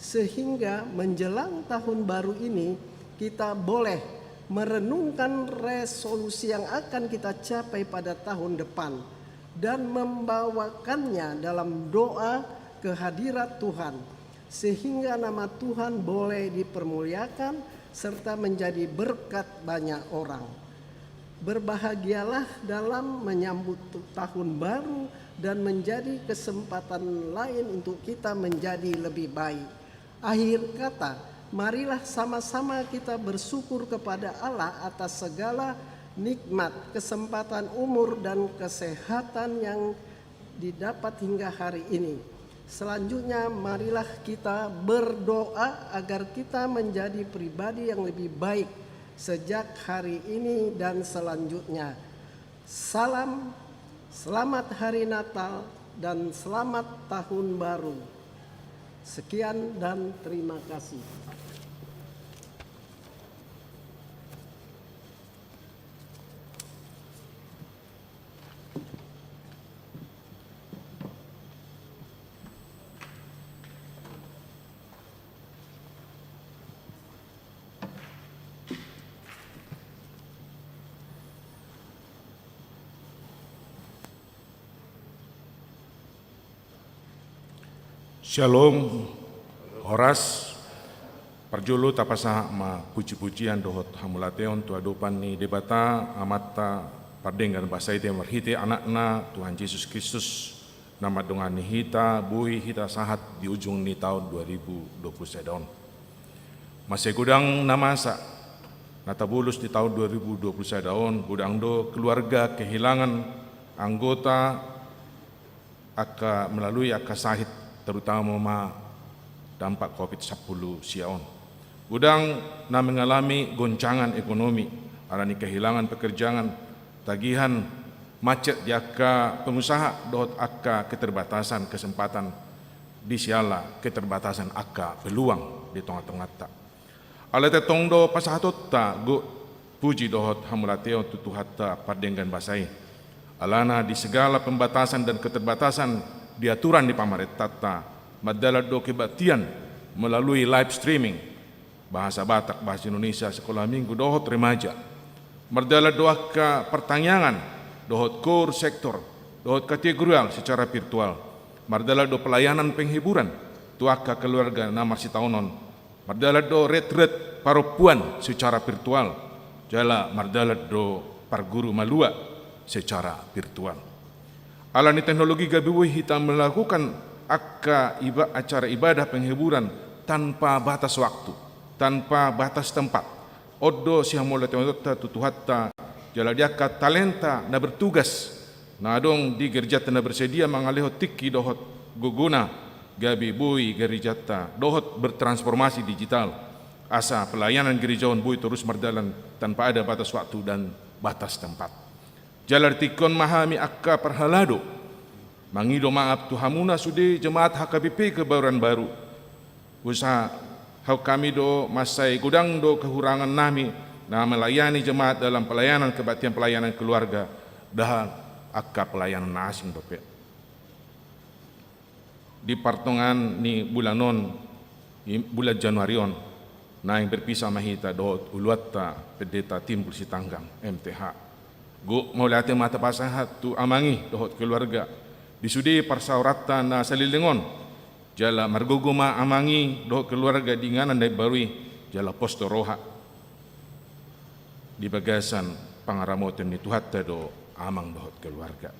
sehingga menjelang tahun baru ini kita boleh merenungkan resolusi yang akan kita capai pada tahun depan. dan membawakannya dalam doa ke hadirat Tuhan, sehingga nama Tuhan boleh dipermuliakan serta menjadi berkat banyak orang. Berbahagialah dalam menyambut tahun baru dan menjadi kesempatan lain untuk kita menjadi lebih baik. Akhir kata, marilah sama-sama kita bersyukur kepada Allah atas segala nikmat, kesempatan, umur, dan kesehatan yang didapat hingga hari ini. Selanjutnya, marilah kita berdoa agar kita menjadi pribadi yang lebih baik sejak hari ini dan selanjutnya. Salam, selamat Hari Natal, dan selamat Tahun Baru. Sekian dan terima kasih. Syalom, horas. Parjolo tapasahat ma puji-pujian dohot hamauliateon tu adopan ni Debata, Amanta pardenggan basa i, marhite Anakna Tuhan Jesus Kristus, na mandongani hita, boi hita sahat di ujung ni taon dua ribu dua puluh sada on. Mansai godang na masa na tabolus di taon dua ribu dua puluh sada on, godang do keluarga kehilangan anggota angka, melalui angka sahit, terutama ma dampak covid sampulu sia on. Godang na mengalami goncangan ekonomi, alani kehilangan pekerjaan, tagihan, macet di angka pengusaha, dohot angka keterbatasan kesempatan di siala keterbatasan angka peluang di tonga-tonganta. Alai tongtong do pasahatonta gok puji dohot hamauliateon tu Tuhanta pardenggan basa i. Alana di segala pembatasan dan keterbatasan di aturan ni pamarentanta, mardalan do kebaktian melalui live streaming, bahasa Batak, bahasa Indonesia, sekolah minggu, dohot remaja. Mardalan do angka partangiangan, dohot core sektor, dohot kategorial secara virtual. Mardalan do pelayanan penghiburan tu angka keluarga na marsitaonon. Mardalan do retret parompuan secara virtual, jala mardalan do parguru malua secara virtual. Alani teknologi gabe boi hita melakukan angka iba-, acara ibadah penghiburan tanpa batas waktu, tanpa batas tempat. On do sihamauliateonta tu Tuhanta, jala di angka talenta na bertugas na adong di gerejanta na bersedia mangalehon tingki dohot gogona, gabe boi gerejanta dohot bertransformasi digital, asa pelayanan gereja on boi torus mardalan tanpa ada batas waktu dan batas tempat. Jala di tingki on ma hami angka parhalado mangido maaf tu hamuna sude jemaat H K B P Kebayoran Baru. Usaha hau kami do, mansai godang do kekurangan nami na melayani jemaat dalam pelayanan kebaktian, pelayanan keluarga, dohot angka pelayanan na asing dope. Di partongaan ni bulan on, i-, bulan Januari on, naeng berpisah ma hita dohot uluanta Pendeta Timbul Sitanggang, M T H. Gok mauliate ma tapasahat tu amang i dohot keluarga di sude parsaoranta na saleleng on. Jala margogo ma amang i dohot keluarga di inganan na imbaru i, jala pos do roha. Di bagasan pangaramotion ni Tuhanta do amang dohot keluarga.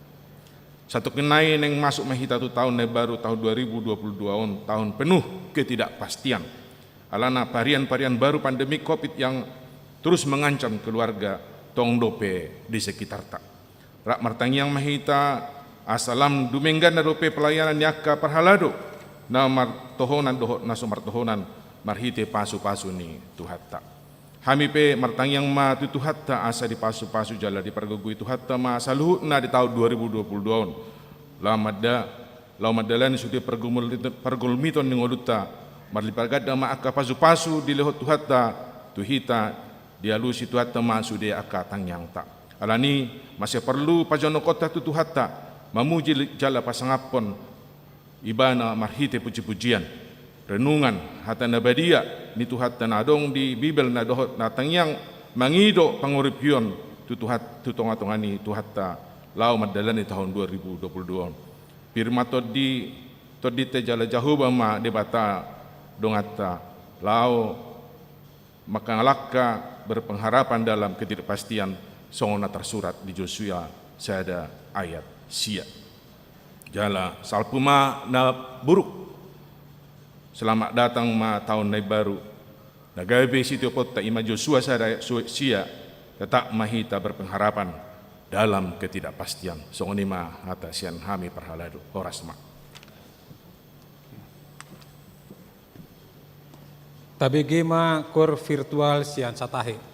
Satongkin nai naeng masuk ma hita tu taon na imbaru, taon dua ribu dua puluh dua on, taon penuh ketidakpastian. Alana varian-varian baru pandemi covid yang terus mengancam keluarga tong dope di sekitarta. Rap martangiang ma hita asa lam dumengganna dope pelayanan ni angka parhalado na martohonan dohot na so martohonan marhite pasu-pasu ni Tuhanta. Hami pe martangiang ma tu Tuhanta asa dipasu-pasu jala dipargogoi Tuhanta ma saluhutna di taon dua ribu dua puluh dua on. Laho manda-, laho mandalani sude pargumul-, pargulmiton ni ngolunta, marlipat ganda ma angka pasu-pasu dilehon Tuhanta tu hita, dialusi Tuhanta ma sude angka tangiangta. Alani, mansai porlu pajonokkonta tu Tuhanta, mamuji li-, jala pasangaphon Ibana marhite puji-pujian, renungan, hata na badia ni Tuhanta na adong di Bibel na dohot na tangiang mangido pangoripion tu Tuhat-, tu tonga-tonga ni Tuhanta laho mandalani tahun dua ribu dua puluh dua on. Pir ma tondi, tondinta jala jahowa ma Debata donganta laho mangkalangka berpengharapan dalam ketidakpastian, songon na tarsurat di Josua sada ayat sia. Jala salpu ma na buruk. Selamat datang ma tahun na imbaru. Na gabe sitioponta i ma Josua sada ayat su-, sia, tetap ma hita berpengharapan dalam ketidakpastian. Songon i ma hata sian hami parhalado. Horas ma. Tabege ma koor virtual sian Satahe.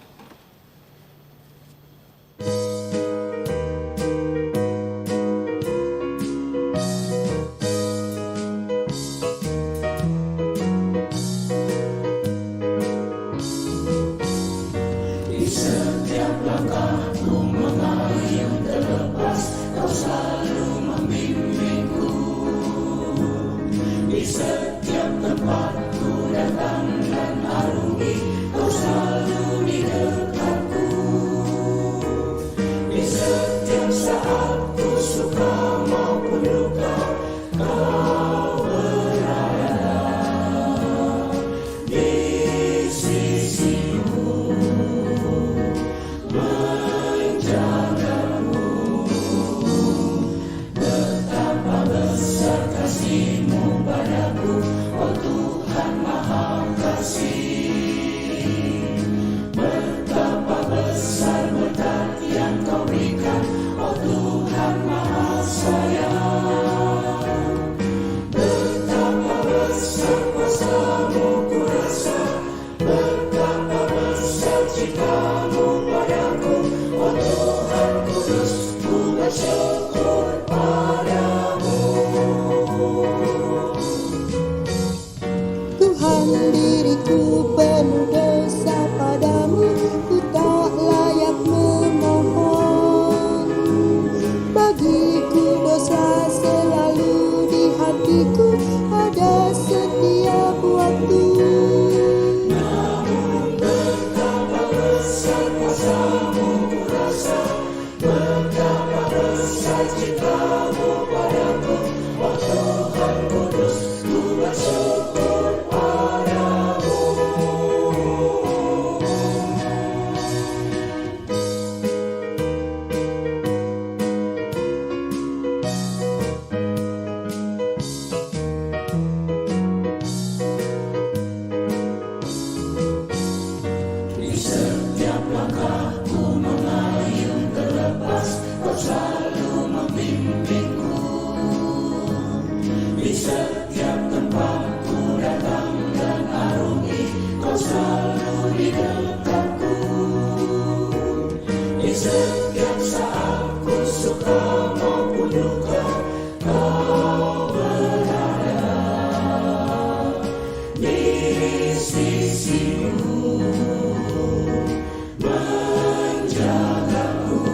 Di setiap langkahku mengayun terlepas, Kau selalu membimbingku. Di setiap tempat ku datang dan arungi, Kau selalu di dekatku. Di setiap saat ku suka maupun duka, Kau berada di sisiku, menjagaku. Betapa besar kasih-Mu padaku, oh Tuhan Maha Kasih. Betapa besar berkat yang Kau berikan, oh Tuhan Maha Sayang. Betapa besar kuasa-Mu kurasa, betapa besar cinta-Mu padaku, oh Tuhan Kudus, ku bersyukur padamu. Tuhan, diriku penuh dosa padamu, ku tak layak memohon. Bagiku dosa selalu di hatiku, ada setiap waktu. Namun betapa besar kuasa-Mu kurasa, betapa besar cinta-Mu padaku, oh Tuhan Kudus, ku bersyukur padamu. Di setiap langkahku mengayun terlepas, Kau selalu membimbingku. Di setiap tempat ku datang dan arungi, Kau selalu di dekatku. Di setiap saat ku suka maupun duka, Kau berada di sisiku, menjagaku.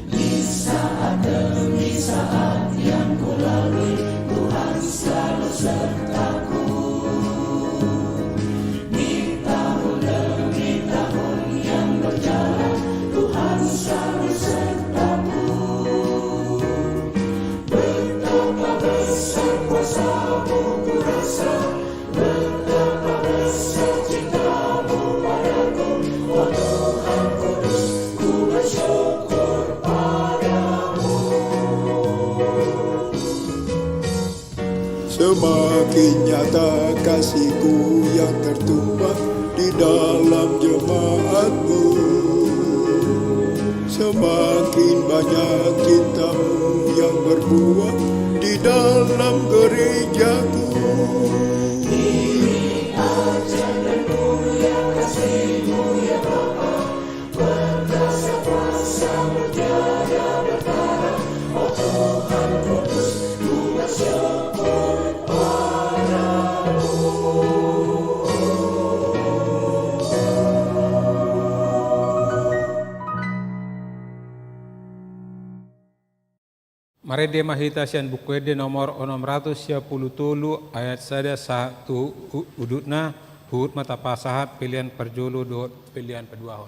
Di saat demi saat yang ku lalui, Tuhan selalu sertaku. Di tahun demi tahun yang berjalan, Tuhan selalu sertaku. Betapa besar kuasa-Mu kurasa, betapa besar cinta-Mu padaku, oh Tuhan Kudus, ku bersyukur padamu. Semakin nyata kasih-Ku yang tertumpah di dalam jemaat-Mu. Semakin banyak cinta-Mu yang berbuah di dalam gereja-Ku. Tinggi aja dan mulia kasih-Mu, ya Bapa. Perkasa kuasa mutiara berkara, oh Tuhan Kudus, ku bersyukur padamu. Marende ma hita sian Buku Ende nomor onom ratus sia pulu tolu, ayat sada sahat tu u-, udutna. Huhut ma tapasahat pelean parjolo dohot pelean paduahon.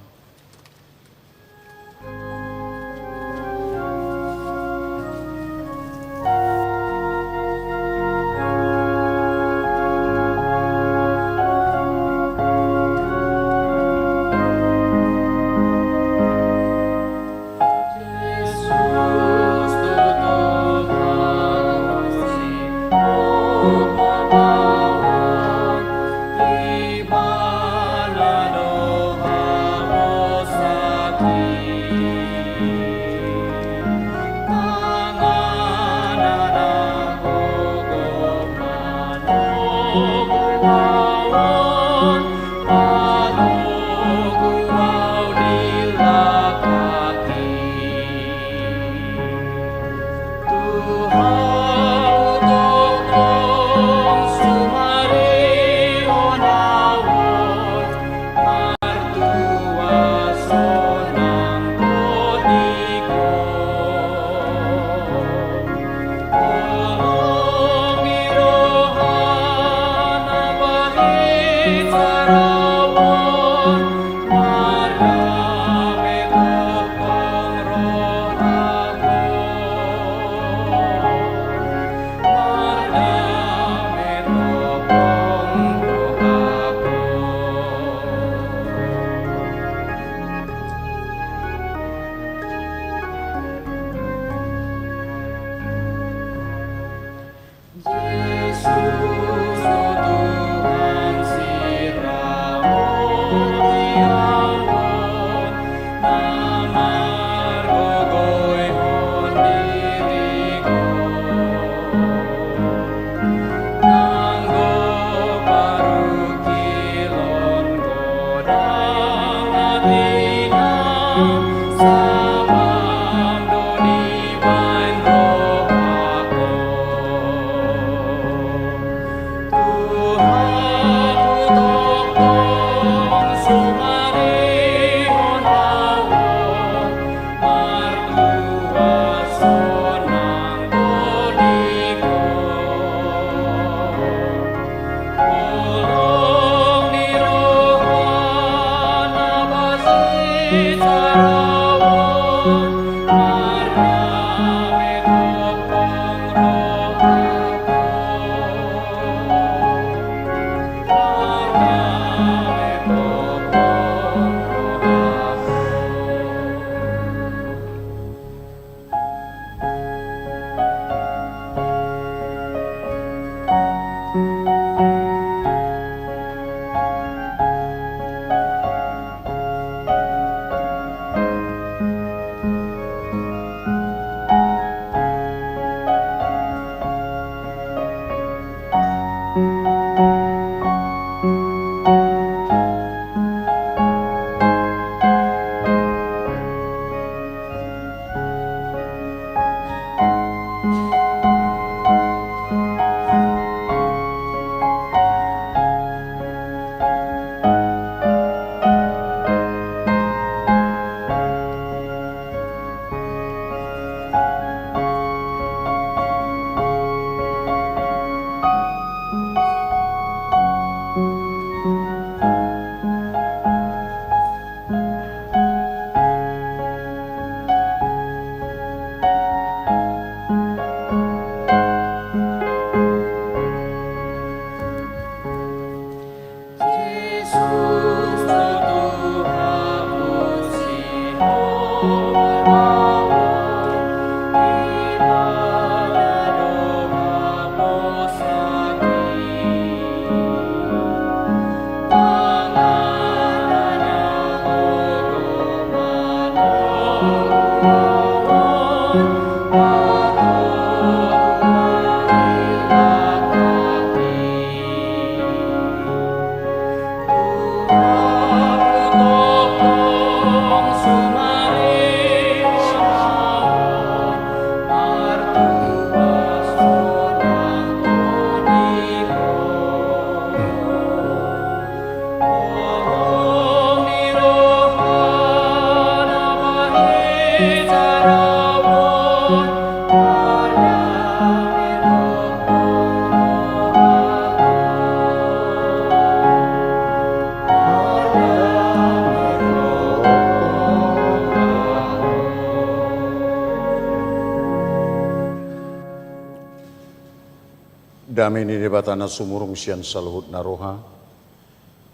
Dame ni Debata na sumurung sian saluhut na roha,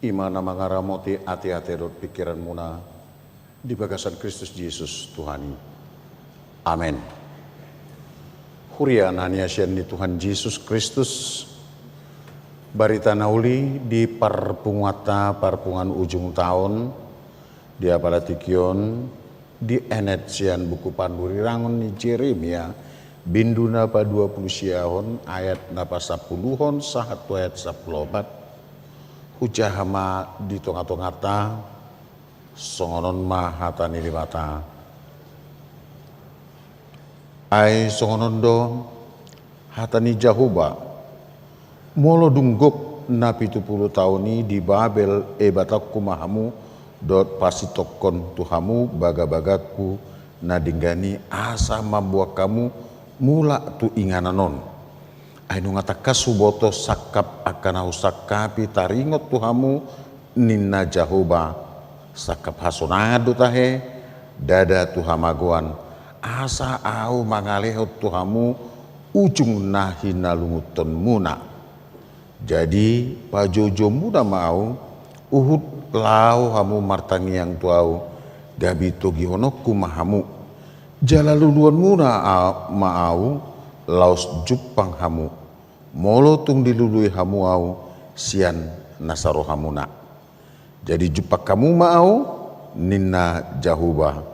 i ma na mangaramoti ateate dohot pingkiranmuna di bagasan Kristus Jesus Tuhan i. Amen. Huria na niasian ni Tuhan Jesus Kristus, barita na uli di parpunguanta, parpunguan ujung taon, di apala tingki on, dienet sian buku Panurirangon ni Jeremia, bindu na paduapulusiahon, ayat na pasampuluhon sahat tu ayat sampuluopat. Hujaha ma di tongatonganta. Songon on ma hata ni Debata. Ai songon on do hata ni Jahowa: Molo dung gok na pitu pulu taon i di Babel, ebatanku ma hamu dohot pasintongkon tu hamu bagabagangku na denggan i, asa mamboan hamu mulak tu inganan on. Ai nunga tangkas huboto sangkap angka na husangkapi taringot tu hamu, ninna Jahowa, sangkap hasonangan do tahe, ndada tu hamagoan, asa Ahu mangalehon tu hamu ujung na hinalungunhonmuna. Jadi pajoujouonmuna ma Ahu, huhut laho hamu martangiang tu Ahu, gabe togihononku ma hamu. Jala luluanmuna a-, ma Ahu, laos jumpang hamu. Molo tung dilului hamu Ahu sian nasa rohamuna. Jadi jumpang hamu ma Ahu, ninna Jahowa,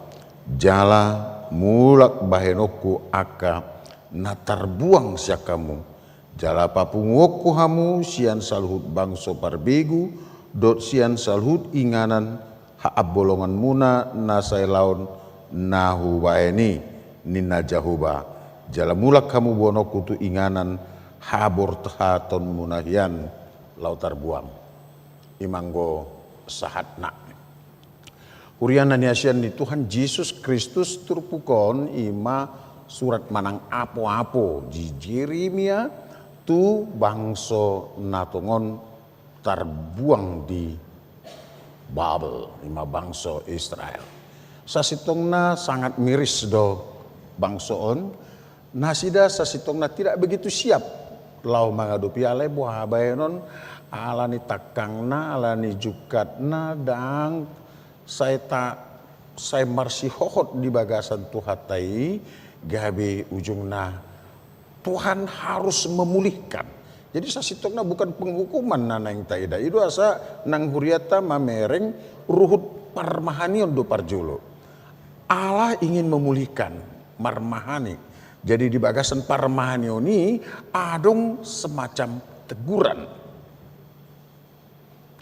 jala mulak bahenonku angka na tarbuang sian hamu. Jala papunguonku hamu sian saluhut bangso parbegu, dohot sian saluhut inganan haambolonganmuna na sai laon na hubahen i, ninna Jahowa. Jala mulak hamu boanonku tu inganan haborhatonmuna hian laho tarbuang. I ma anggo sahatna. Huria na niasian ni Tuhan Jesus Kristus, turpuk on i ma surat manang apoapo di Jeremia tu bangso na tongon tarbuang di Babel, i ma bangso Israel. Sasintongna sangat miris do bangso on. Nasida sasintongna tidak begitu siap laho mangadopi, alai boha bahenon, ala ni tangkangna, ala ni jungkatna, ndang sai ta-, sai marsihohot di bagasan Tuhanta i, gabe ujungna Tuhan harus memulihkan. Jadi sasintongna bukan penghukuman na naeng taida. I do asa nang hurianta mamereng ruhut parmahanion do parjolo. Allah ingin memulihkan, marmahani. Jadi di bagasan parmahanion i adong semacam teguran.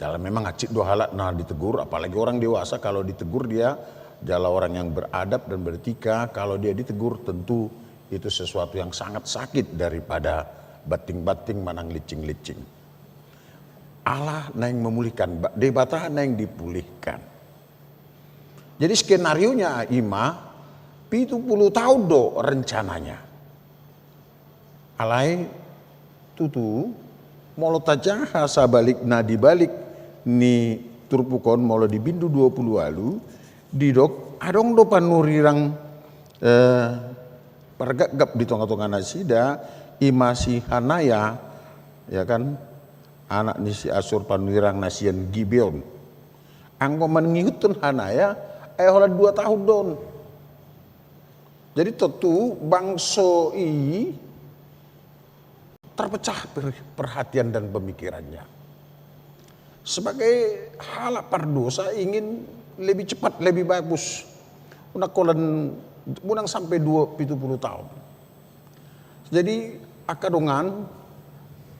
Jala memang hansit do halak na ditegur, apalagi orang dewasa, kalau ditegur dia, jala orang yang beradab dan beretika, kalau dia ditegur, tentu itu sesuatu yang sangat sakit daripada banting-banting manang lincing-lincing. Allah naeng memulihkan, ba-, Debata naeng dipulihkan. Jadi skenarionya i ma, pitu pulu taon do rencananya. Alai tutu, molo tajaha sabalikna, di balik ni turpuk on, molo di bindu dua pulu ualu, didok adong do panurirang, eh, pargapgap di tongatonga nasida, i ma si Hanaya, ya kan, anak ni si Asur, panurirang na sian Gibeon. Anggo mangihuthon Hanaya, ai holan dua taon do on. Jadi tontu bangso i terpecah per-, perhatian dan pemikirannya. Sebagai halak pardosa ingin lebih cepat, lebih bagus. Unang holan, unang sampe dua, pitu pulu taon. Jadi, angka dongan,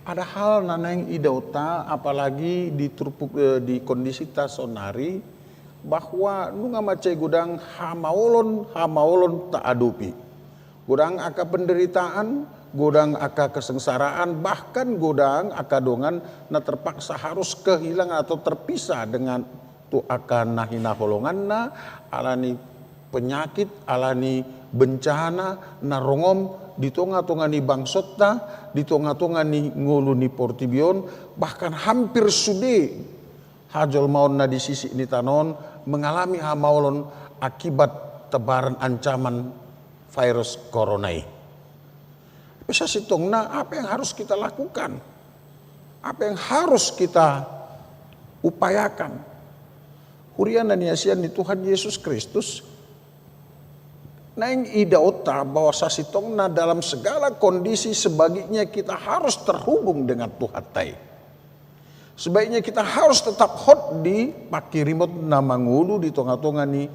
ada hal na naeng idaonta, apalagi di turpuk, eh, di kondisita saonari, bahwa nunga mansai godang hamaolon, hamaolon taadopi. Godang angka penderitaan, godang angka kesengsaraan, bahkan godang angka dongan na terpaksa harus kehilangan atau terpisah dengan tu angka na hinaholonganna, ala ni penyakit, ala ni bencana na rongom di tongatonga ni bangsonta, di tongatonga ni ngolu ni portibi on, bahkan hampir sude hajolmaonna di sisik ni tano on mengalami hamaolon akibat tebaran ancaman virus corona i. Sasintongna apa yang harus kita lakukan? Apa yang harus kita upayakan? Huria na niasian ni Tuhan Yesus Kristus, naeng idaonta bahwa sasintongna dalam segala kondisi sebaiknya kita harus terhubung dengan Tuhanta i. Sebaiknya kita harus tetap hot di pangkirimon na mangolu di tonga-tonga ni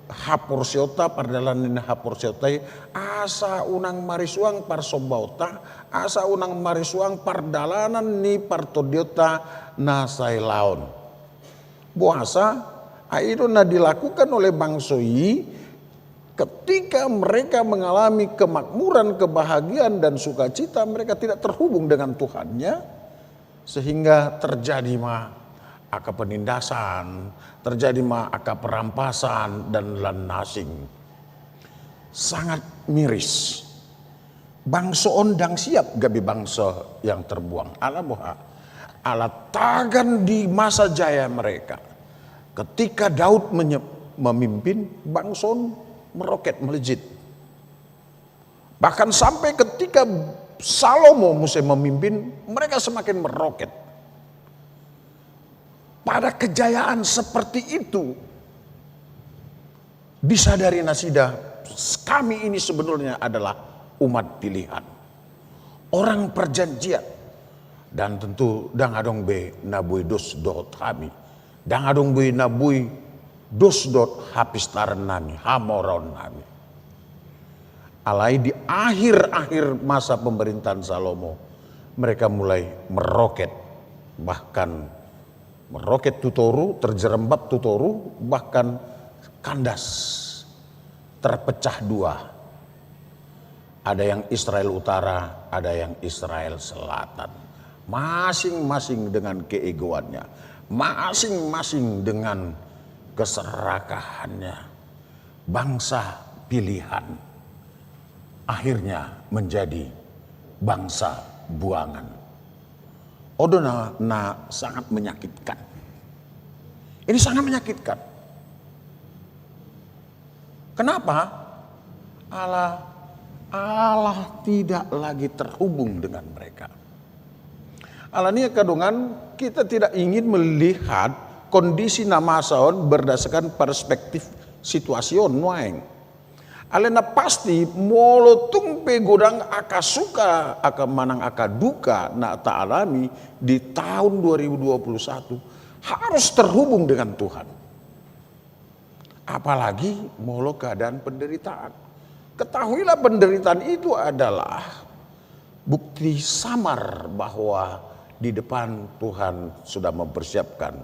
haporseaonta, pardalanan ni haporseaonta i, asa unang marisuang parsombaonta, asa unang marisuang pardalanan ni partondionta na sailaon. Boasa? Ai i do na dilakukan oleh bangso i, ketika mereka mengalami kemakmuran, kebahagiaan, dan sukacita, mereka tidak terhubung dengan Tuhannya, sehingga terjadi ma angka penindasan, terjadi ma angka perampasan, dan lain na asing. Sangat miris. Bangso on ndang siap gabe bangso yang terbuang. Ala boha? Ala tagan di masa jaya mereka. Ketika Daud menye-, memimpin, bangso on meroket, melejit. Bahkan sampai ketika Salomo muse memimpin, mereka semakin meroket. Pada kejayaan seperti itu, disadari nasida, kami ini sebenarnya adalah umat pilihan, orang perjanjian. Dan tentu ndang adong be na boi dos dohot hami. Ndang adong be na boi dos dohot hapistaran nami, hamoraon nami. Alai di akhir-akhir masa pemerintahan Salomo, mereka mulai meroket, bahkan meroket tu toru, terjerembab tu toru, bahkan kandas, terpecah dua. Ada yang Israel Utara, ada yang Israel Selatan. Masing-masing dengan keegoannya, masing-masing dengan keserakahannya. Bangsa pilihan akhirnya menjadi bangsa buangan. On do na, na sangat menyakitkan. Ini sangat menyakitkan. Kenapa? Ala, Allah tidak lagi terhubung dengan mereka. Alani angka dongan, kita tidak ingin melihat kondisi na masa on berdasarkan perspektif situasi on nuaeng. Alai na pasti, molo tung pe godang angka suka, angka manang angka duka na taalami di tahun dua ribu dua puluh satu, harus terhubung dengan Tuhan. Apalagi molo keadaan penderitaan. Ketahuilah, penderitaan itu adalah bukti samar bahwa di depan Tuhan sudah mempersiapkan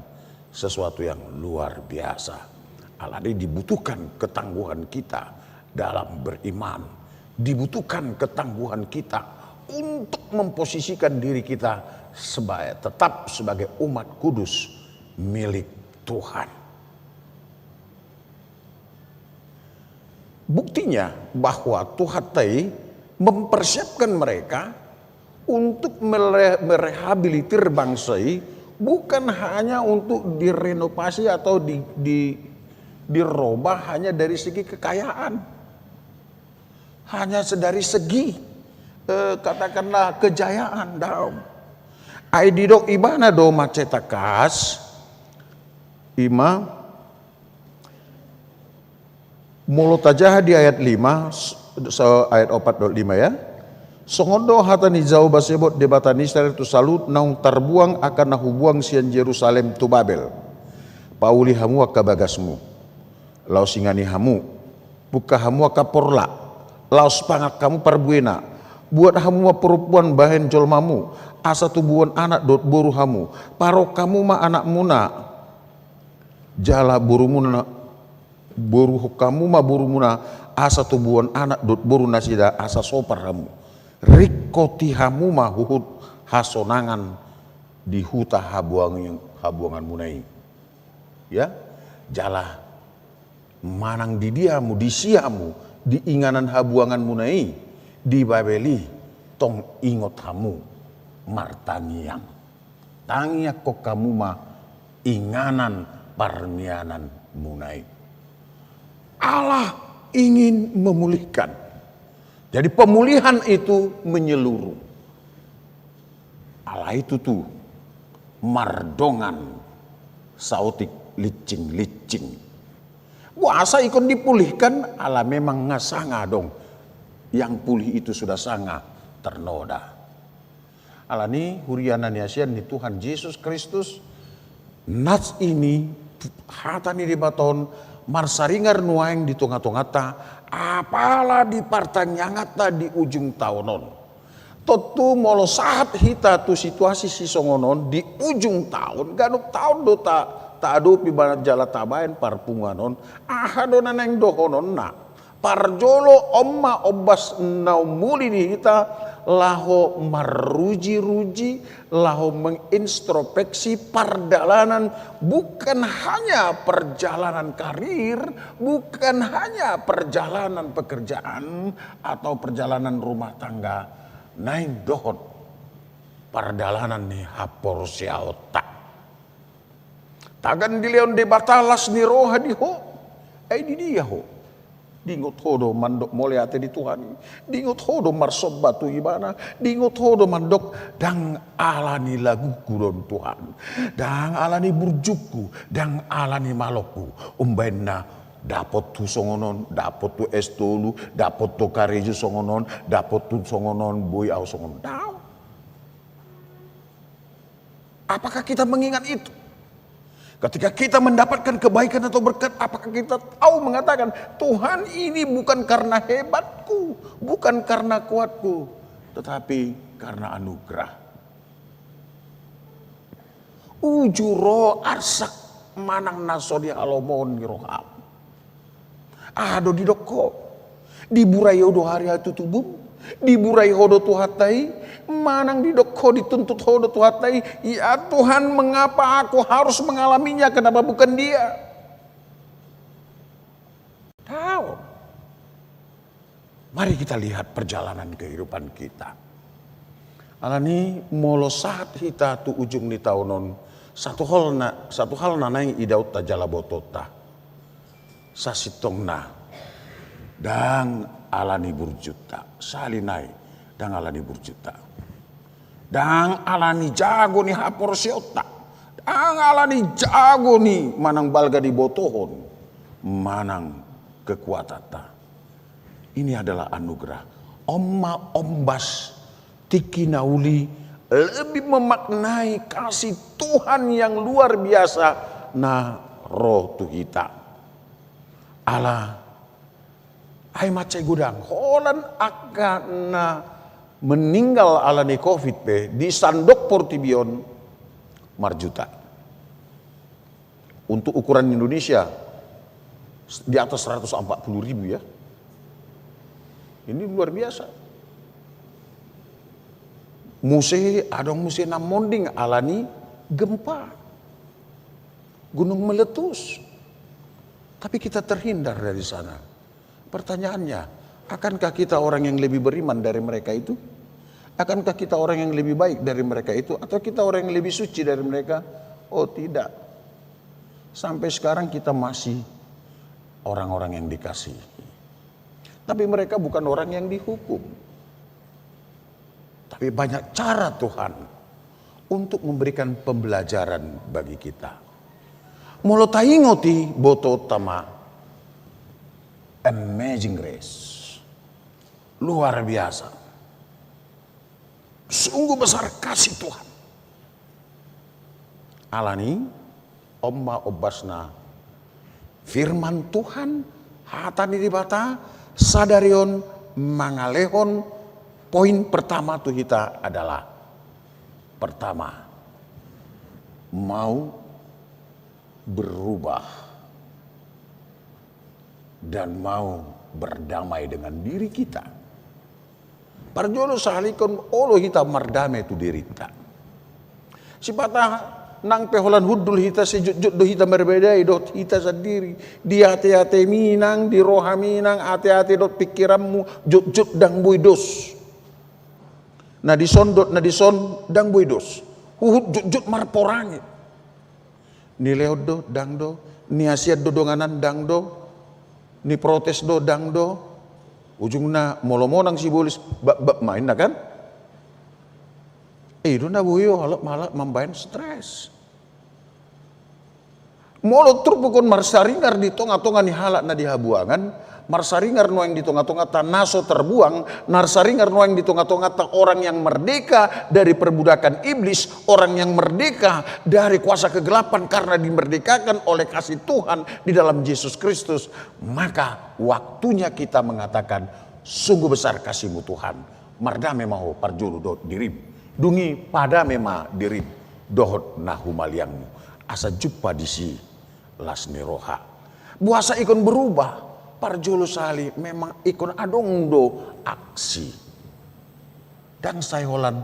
sesuatu yang luar biasa. Alani dibutuhkan ketangguhan kita dalam beriman, dibutuhkan ketangguhan kita untuk memposisikan diri kita sebagai, tetap sebagai umat kudus milik Tuhan. Buktinya bahwa Tuhan tadi mempersiapkan mereka untuk mere-, merehabilitir bangsa i, bukan hanya untuk direnovasi atau di, di, dirobah hanya dari segi kekayaan, hanya dari segi, eh, katakanlah, kejayaan, daong. Ai didok ibana do mansai tangkas, ima, molo tajaha di ayat lima, s-, s-, ayat opat dohot lima, ya. Songon do hata ni Jahowa Sebot, Debata ni Israel, tu saluhut naung tarbuang angka na hubuang sian Jerusalem tu Babel: Pauli hamu angka bagasmu, laos ingani hamu, pungka hamu angka porla, laos pangan hamu parbuena, buat hamu ma parompuan bahen jolmamu, asa tubuhon anak dohot boru hamu, parok hamu ma anakmuna, jala borumuna, boruhon hamu ma borumuna, asa tubuhon anak dohot boru nasida, asa sopar hamu. Ringkoti hamu ma huhut hasonangan di huta habuang-, habuanganmuna i. Ya, jala manang di dia hamu, disi hamu, di inganan habuanganmuna i, di Babel i, tong ingot hamu martangiang. Tangiangkon hamu ma inganan parmiananmuna i. Allah ingin memulihkan. Jadi pemulihan itu menyeluruh. Alai tutu mardongan saotik lincing-lincing. Boasa ingkon dipulihkan? Ala memang nga sanga adong. Yang pulih itu sudah sanga ternoda. Alani huria na niasian ni Tuhan Jesus Kristus, nas ini hata ni Debata on marsaringar nuaeng di tonga-tonganta, apala di partangianganta di ujung taon on. Tontu molo sahat hita tu situasi sisongon on di ujung taon, ganup taon do ta, taadopi ba-, jala tabaen parpunguan on, aha do na naeng dohononna? Parjolo on ma ombas na umuli di hita laho maruji-ruji, laho mengintrospeksi pardalanan, bukan hanya perjalanan karir, bukan hanya perjalanan pekerjaan atau perjalanan rumah tangga, naeng dohot pardalanan ni haporseaonta. Tagan dilehon Debata las ni roha di ho, ai di dia ho? Diingot ho do mandok mauliate di Tuhan i? Diingot ho do marsomba tu Ibana? Diingot ho do mandok, ndang ala ni lagungku do on Tuhan, ndang ala ni burjungku, ndang ala ni malongku umbahen na dapot tu songon on, dapot tu S tolu, dapot tu karejo songon on, dapot tu songon on, boi ahu songon on? Ndang. Apakah kita mengingat itu? Ketika kita mendapatkan kebaikan atau berkat, apakah kita tahu mengatakan, "Tuhan, ini bukan karena hebatku, bukan karena kuatku, tetapi karena anugerah"? Uju ro arsak manang na so dihalomohon ni roham. Aha do didok ho? Diburai ho do ari hatutubum? Diburai ho do Tuhanta i? Manang didok ho, dituntut ho do Tuhanta i, "Ya Tuhan, mengapa aku harus mengalaminya? Kenapa bukan dia?" Tahu. Mari kita lihat perjalanan kehidupan kita. Alani molo sahat hita tu ujung ni taon on, satu hal na, satu hal na naeng idaonta jala botonta. Sasintongna, ndang ala ni burjunta, sahali nai, ndang ala ni burjunta. Ndang ala ni jago ni haporseaonta, ndang ala ni jago ni manang balga dibotohon, manang kekuatanta. Ini adalah anugerah. On ma ombas tingki na uli lebih memaknai kasih Tuhan yang luar biasa na ro tu hita. Ala ai mansai godang, holan angka na meninggal ala ni covid pe di sandok portibi on marjuta. Untuk ukuran Indonesia, di atas seratus empat puluh ribu, ya. Ini luar biasa. Muse, adong muse na monding ala ni gempa, gunung meletus. Tapi kita terhindar dari sana. Pertanyaannya, akankah kita orang yang lebih beriman dari mereka itu? Akankah kita orang yang lebih baik dari mereka itu? Atau kita orang yang lebih suci dari mereka? Oh, tidak. Sampai sekarang kita masih orang-orang yang dikasihi. Tapi mereka bukan orang yang dihukum. Tapi banyak cara Tuhan untuk memberikan pembelajaran bagi kita. Molo taingot i, botonta ma, amazing grace. Luar biasa. Sungguh besar kasih Tuhan. Alani, on ma ombasna, firman Tuhan, hata ni Debata, sadari on mangalehon poin pertama tu hita adalah, pertama, mau berubah dan mau berdamai dengan diri kita. Parjolo sahali ingkon olo hita mardame tu dirinta. Sipata nang pe holan hundul hita, sai jotjot do hita marbadai dohot hita sandiri. Di ateatemi nang, di rohami nang, ateate dohot pingkiranmu, jotjot ndang boi dos. Na dison dohot na dison ndang boi dos. Huhut jotjot marporangi. Nilehon do, ndang do. Niasian do donganan, ndang do. Niprotes do, ndang do. Ujungna molo monang sibolis, bab-bab ma inna kan? I do na boi halak, halak mambahen stres. Molo turpuk on marsaringar di tonga-tonga ni halak na di habuangan, marsaringar nuaeng di tonga-tongata na so terbuang, marsaringar nuaeng di tonga-tongata orang yang merdeka dari perbudakan iblis, orang yang merdeka dari kuasa kegelapan karena dimerdekakan oleh kasih Tuhan di dalam Yesus Kristus, maka waktunya kita mengatakan, "Sungguh besar kasih-Mu, Tuhan." Mardame ma ho parjolo dohot dirim. Dung i padame ma dirim dohot na humaliangmu. Asa jumpa disi las ni roha. Boasa ingkon berubah? Parjolo sahali memang ingkon adong do aksi. Ndang sai holan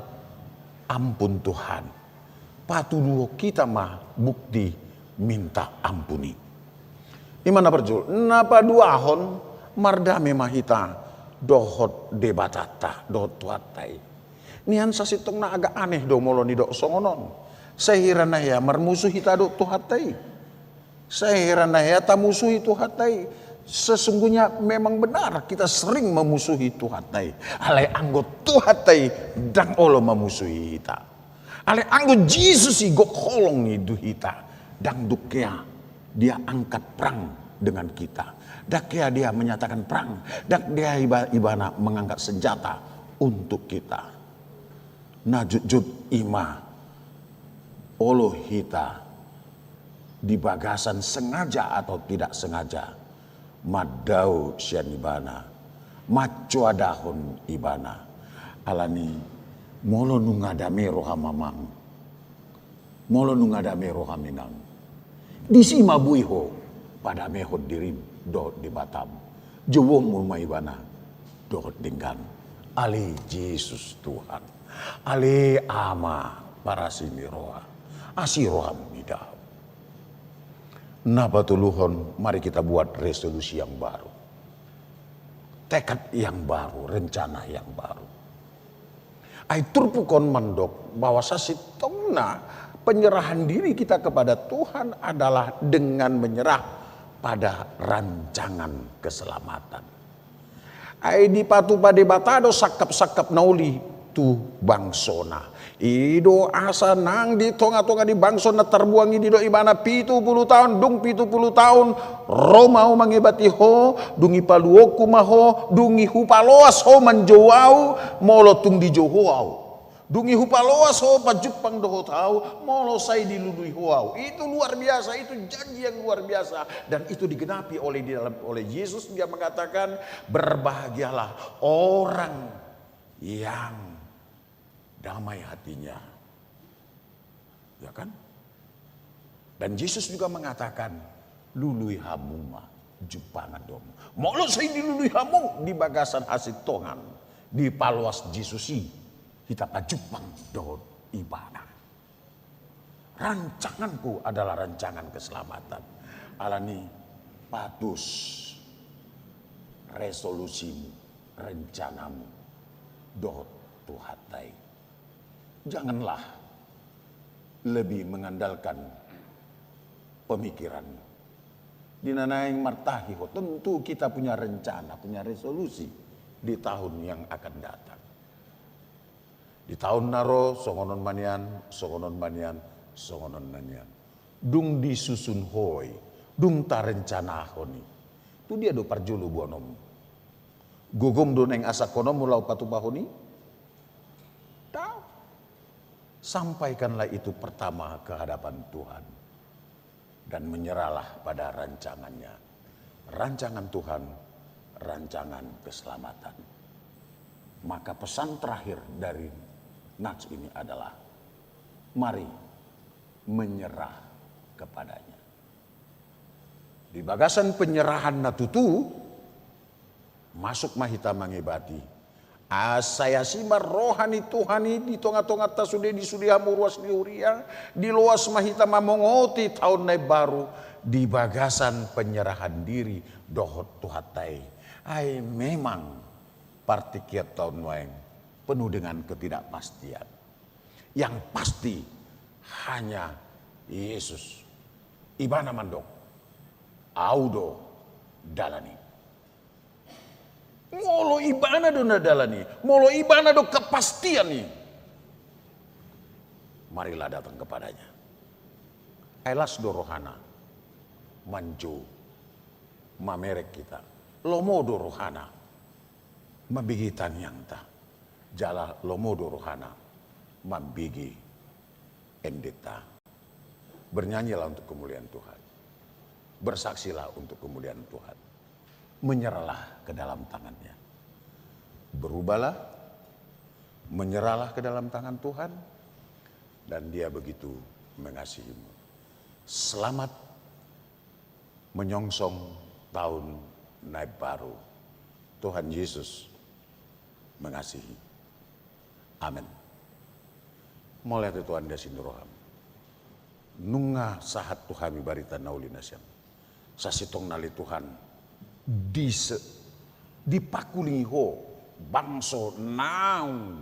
ampun Tuhan. Patuduhon hita ma bukti minta ampun i. I ma na parjolo. Na paduahon, mardame ma hita dohot Debatanta, dohot Tuhanta i. Nian sasintongna agak aneh do molo nidok songon on. Sai hira na hea marmusu hita dohot Tuhanta i. Sai hira na hea tamusuhi Tuhanta i. Sesungguhnya memang benar kita sering memusuhi Tuhanta i. Alai anggo Tuhanta i ndang olo mamusuhi hita. Alai anggo Jesus i gok holong i tu hita, ndang dung hea Dia angkat perang dengan kita. Ndang hea Dia menyatakan perang. Ndang hea iba-, Ibana mengangkat senjata untuk kita. Na jotjot i ma, olo hita di bagasan sengaja atau tidak sengaja mandao sian Ibana, mancoadahon Ibana. Alani, molo nunga dame roham, amang, molo nunga dame roham, inang, disi ma boi ho padamehon dirim dohot Debatam. Jouonmu ma Ibana dohot denggan. Ale Jesus Tuhan, ale Ama parasi ni roha, asi roham mida. Na patoluhon, mari kita buat resolusi yang baru, tekad yang baru, rencana yang baru. Ai turpuk on mandok bahwa sasintongna penyerahan diri kita kepada Tuhan adalah dengan menyerah pada rancangan keselamatan. Ai dipatupa Debata do sangkap-sangkap na uli tu bangsona. I do asa nang di tonga-tonga ni bangso na tarbuang i didok Ibana pitu pulu taon, dung pitu pulu taon ro ma Ahu mangebati ho, dung i paluonku ma ho, dung i hupaloas ho manjou Ahu, molo tung dijou ho Ahu. Dung i hupaloas ho pajumpang dohot Ahu, molo sai dilului ho Ahu. Itu luar biasa, itu janji yang luar biasa. Dan itu digenapi oleh, di dalam, oleh Yesus, Dia mengatakan, "Berbahagialah orang yang damai hatinya." Ya kan? Dan Yesus juga mengatakan, "Lului hamu ma, jumpangan do hamu." Molo sai dilului hamu di bagasan hasintongan, dipaloas Jesus i, hita pajumpang dohot Ibana. Rancanganku adalah rancangan keselamatan. Alani, patus resolusimu, rencanamu dohot Tuhanta i. Janganlah lebih mengandalkan pemikiranmu. Di na naeng martahi ho, tentu kita punya rencana, punya resolusi di tahun yang akan datang. Di taon na ro, songon on ma nian, songon on ma nian, songon on ma nian. Dung disusun ho i, dung tarencanahon i, tu dia do parjolo boanonmu? Gogom do naeng asangkononmu laho patupahon i? Ndang. Sampaikanlah itu pertama ke hadapan Tuhan dan menyerahlah pada rancangannya. Rancangan Tuhan, rancangan keselamatan. Maka pesan terakhir dari Nats ini adalah, mari menyerah kepada-Nya. Di bagasan penyerahan na tutu, masuk ma hita mangebati. Asa asi ma roha ni Tuhan i di tonga-tonganta sude, di sude hamu ruas ni huria, diloas ma hita mamongoti taon na imbaru di bagasan penyerahan diri dohot Tuhanta i. Ai memang partingkian taon nuaeng penuh dengan ketidakpastian. Yang pasti hanya Yesus. Ibana mandok, "Ahu do dalan i." Molo ibana do na dalan i, molo ibana do kepastian i, marilah datang kepada-Nya. Ai las do rohana manjou, mamereng hita. Lomo do rohana mambege tangiangta. Jala lomo do rohana mambege endenta. Bernyanyilah untuk kemuliaan Tuhan. Bersaksilah untuk kemuliaan Tuhan. Menyerahlah ke dalam tangan-Nya. Berubahlah, menyerahlah ke dalam tangan Tuhan, dan Dia begitu mengasihimu. Selamat menyongsong tahun na baru. Tuhan Yesus mengasihi. Amen. Mauliate Tuhan di asi ni roham. Nunga sahat tu hami barita na uli na sian Sasintongna ale Tuhan, dise-, dipakulingi Ho bangso naung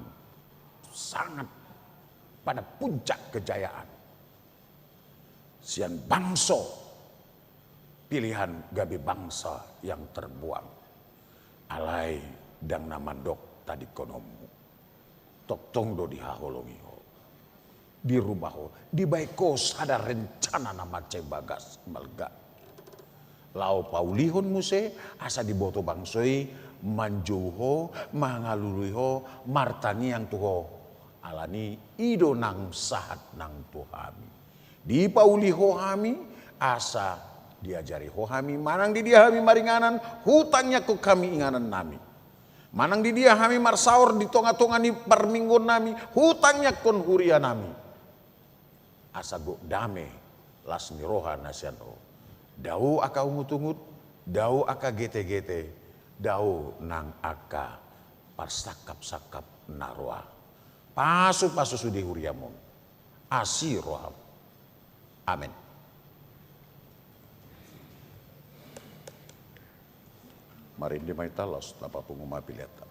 sangat pada puncak kejayaan. Sian bangso pilihan gabe bangsa yang terbuang. Alai ndang na mandok tadingkononmu. Tongtong do dihaholongi Ho, dirubah Ho, dibaen Ho sada rencana na mansai bagas balga. Laho paulihon muse, asa diboto bangso i manjou Ho, mangalului Ho, martangiang tu Ho. Alani i do nang sahat nang tu hami. Dipauli Ho hami, asa diajari Ho hami, manang di dia hami maringanan, hutangiangkon hami inganannami. Manang di dia hami marsaor di tongatonga ni parmingguonnami, hutangiangkon hurianami. Asa gok dame las ni roha na sian Ho. Dao angka ungutungut, dao angka getegete, dao nang angka parsangkapsangkap na roa. Pasupasu sude huriam on. Asi roham. Amen. Marende ma hita laos tapapungu ma peleanta.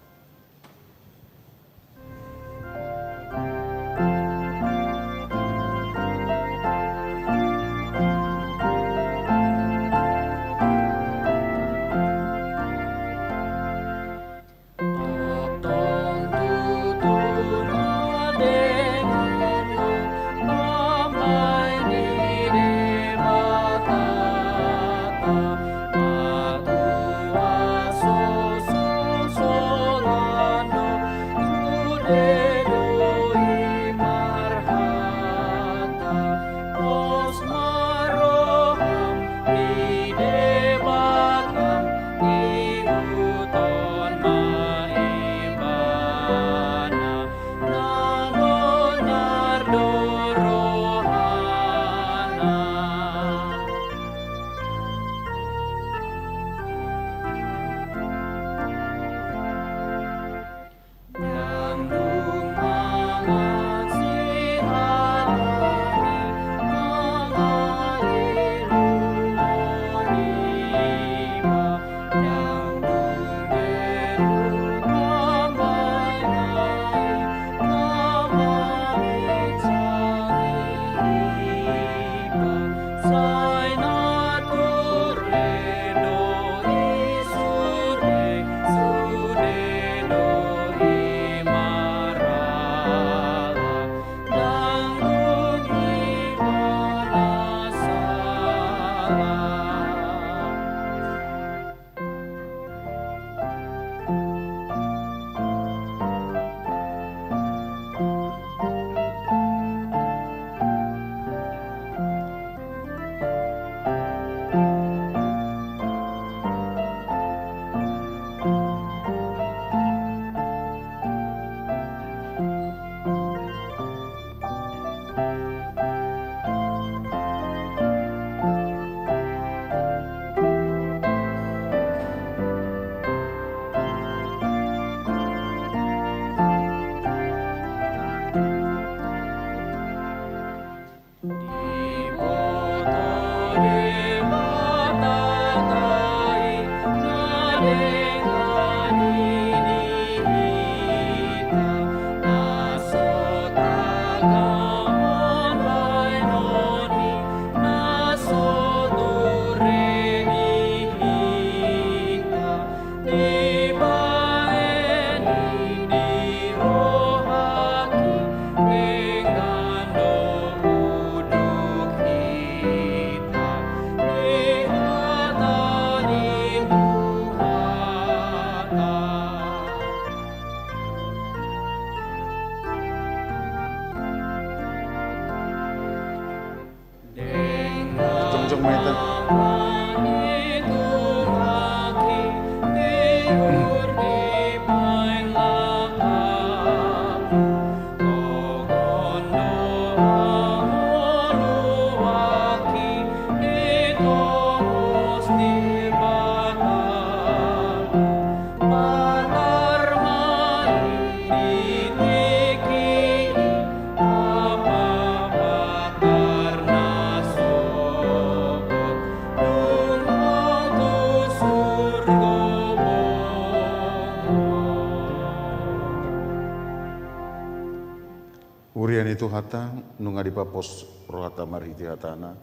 Huria ni Tuhanta, nunga dipapos rohanta marhite hataNa,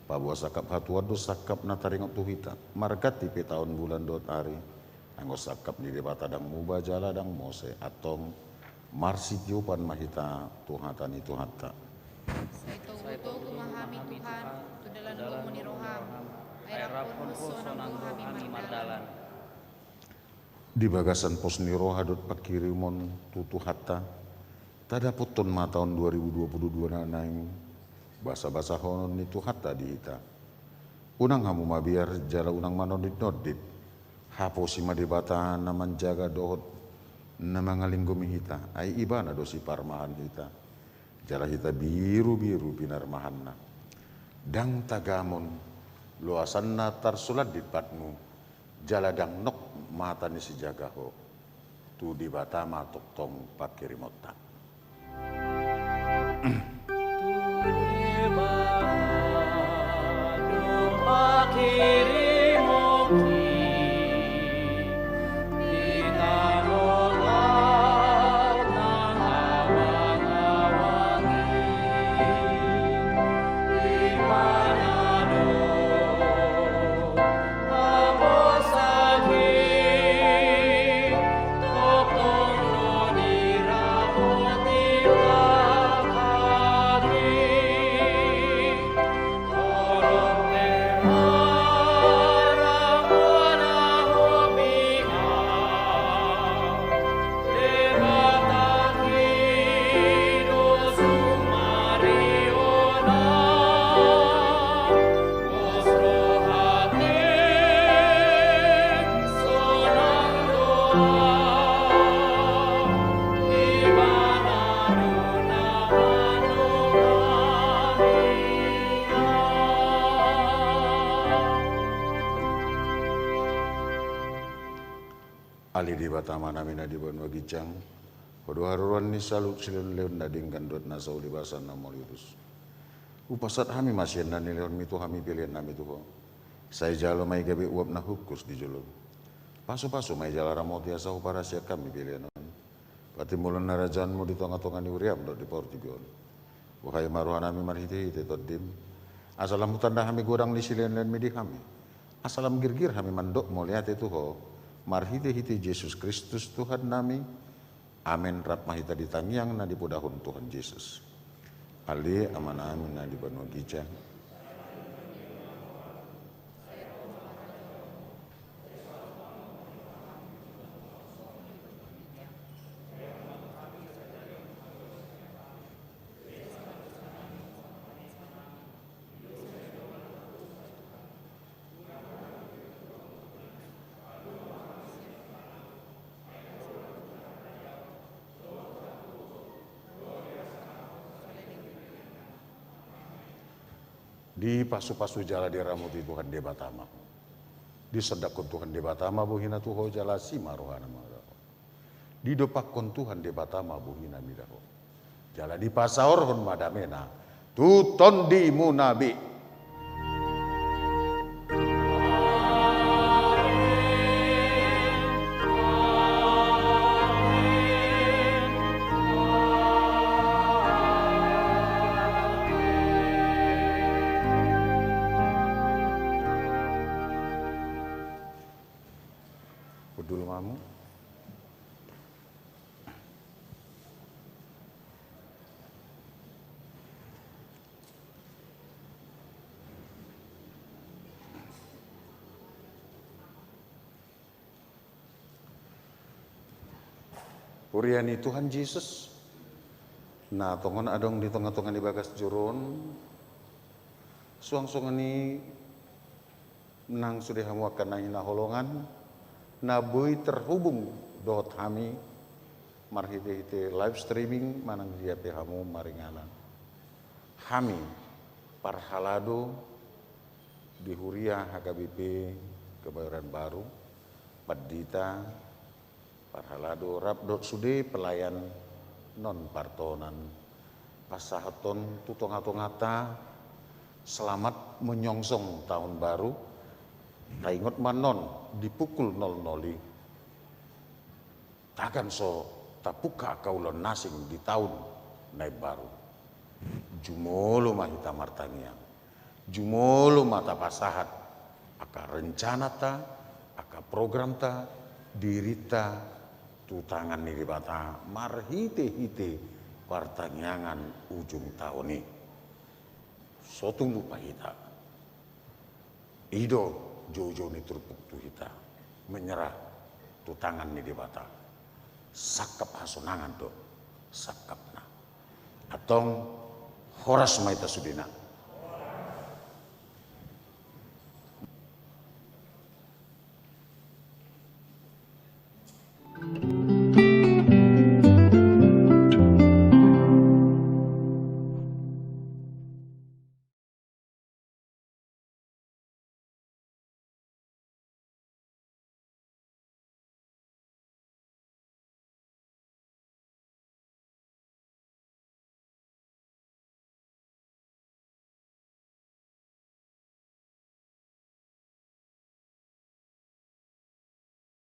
paboa sangkap hatuan do sangkap na taringot tu hita, marganti pe taon, bulan dohot ari, anggo sangkap ni Debata ndang muba jala ndang mose, antong marsitiopan ma hita tu hata ni Tuhanta. Sai togutogu ma hami, Tuhan, tu dalan lomo ni rohaM, ai rampunMu sonang do hami mardalan. Di bagasan pos ni roha dohot panghirimon tu Tuhanta, tadapothon ma taon dua ribu dua puluh dua na naeng basabasahonon ni Tuhanta di hita. Unang hamu mabiar jala unang manonditnondit. Haposi ma Debata na manjaga dohot na mangalinggomi hita, ai Ibana do siparmahan hita. Jala hita birubiru pinarmahanNa. Ndang tagamon loasanNa tarsulandit patmu, jala ndang nok mata ni sijaga ho. Tu Debata ma tongtong panghirimonta. Ale Debata Amanami na di banua ginjang, Ho do haroroan ni saluhut silehonlehon na denggan dohot na saulibasa na mauliutus. Hupasahat hami ma sian na nilehonMi tu hami peleannami tu Ho. Sai jalo ma i gabe uap na hungkus di joloM. Pasupasu ma i jala ramoti asa huparasian hami pelean on. Patimbulhon harajaonMu di tongatonga ni huriaM dohot di portibi on. Buhai ma rohanami marhitehite TondiM, asa lam hutanda hami godang ni silehonlehonMi di hami, asa lam girgir hami mandok mauliate tu Ho, marhitehite Jesus Kristus Tuhannami. Amen. Rap ma hita di tangiang na dipodahon Tuhan Jesus. Ale Amanami na di banua ginjang. Dipasupasu jala diramoti Tuhan Debata ma ho. Disandaphon Tuhan Debata ma bohiNa tu ho jala asi ma rohaNa mangula ho. Didompakhon Tuhan Debata ma bohiNa mida ho. Jala dipasaorhon ma dameNa tu tondimuna be. Hundul ma hamu. Huria ni Tuhan Jesus, na tongon adong di tongatonga ni bagas joro on, Suang songon i nang sude hamu angka na hinaholongan na boi terhubung dohot hami marhite-hite live streaming manang dia pe hamu maringanan. Hami parhalado di Huria H K B P Kebayoran Baru, pandita, parhalado rap dohot sude pelayan non partohonan, pasahathon tu tonga-tonganta selamat menyongsong tahun baru. Taingot ma annon di pukul nol nol i, tagan so tapungka angka ulaon na asing di tahun na imbaru. Jumolo ma hita martangiang, jumolo ma tapasahat angka rencananta, angka programta, dirinta tu tangan ni Debata marhite-hite partangiangan ujung tahun i. So tung lupa hita. I do joujou ni turpuk tu hita, menyerah tu tangan ni Debata. Sangkap hasonangan do sangkapna. Antong, horas ma hita sudena.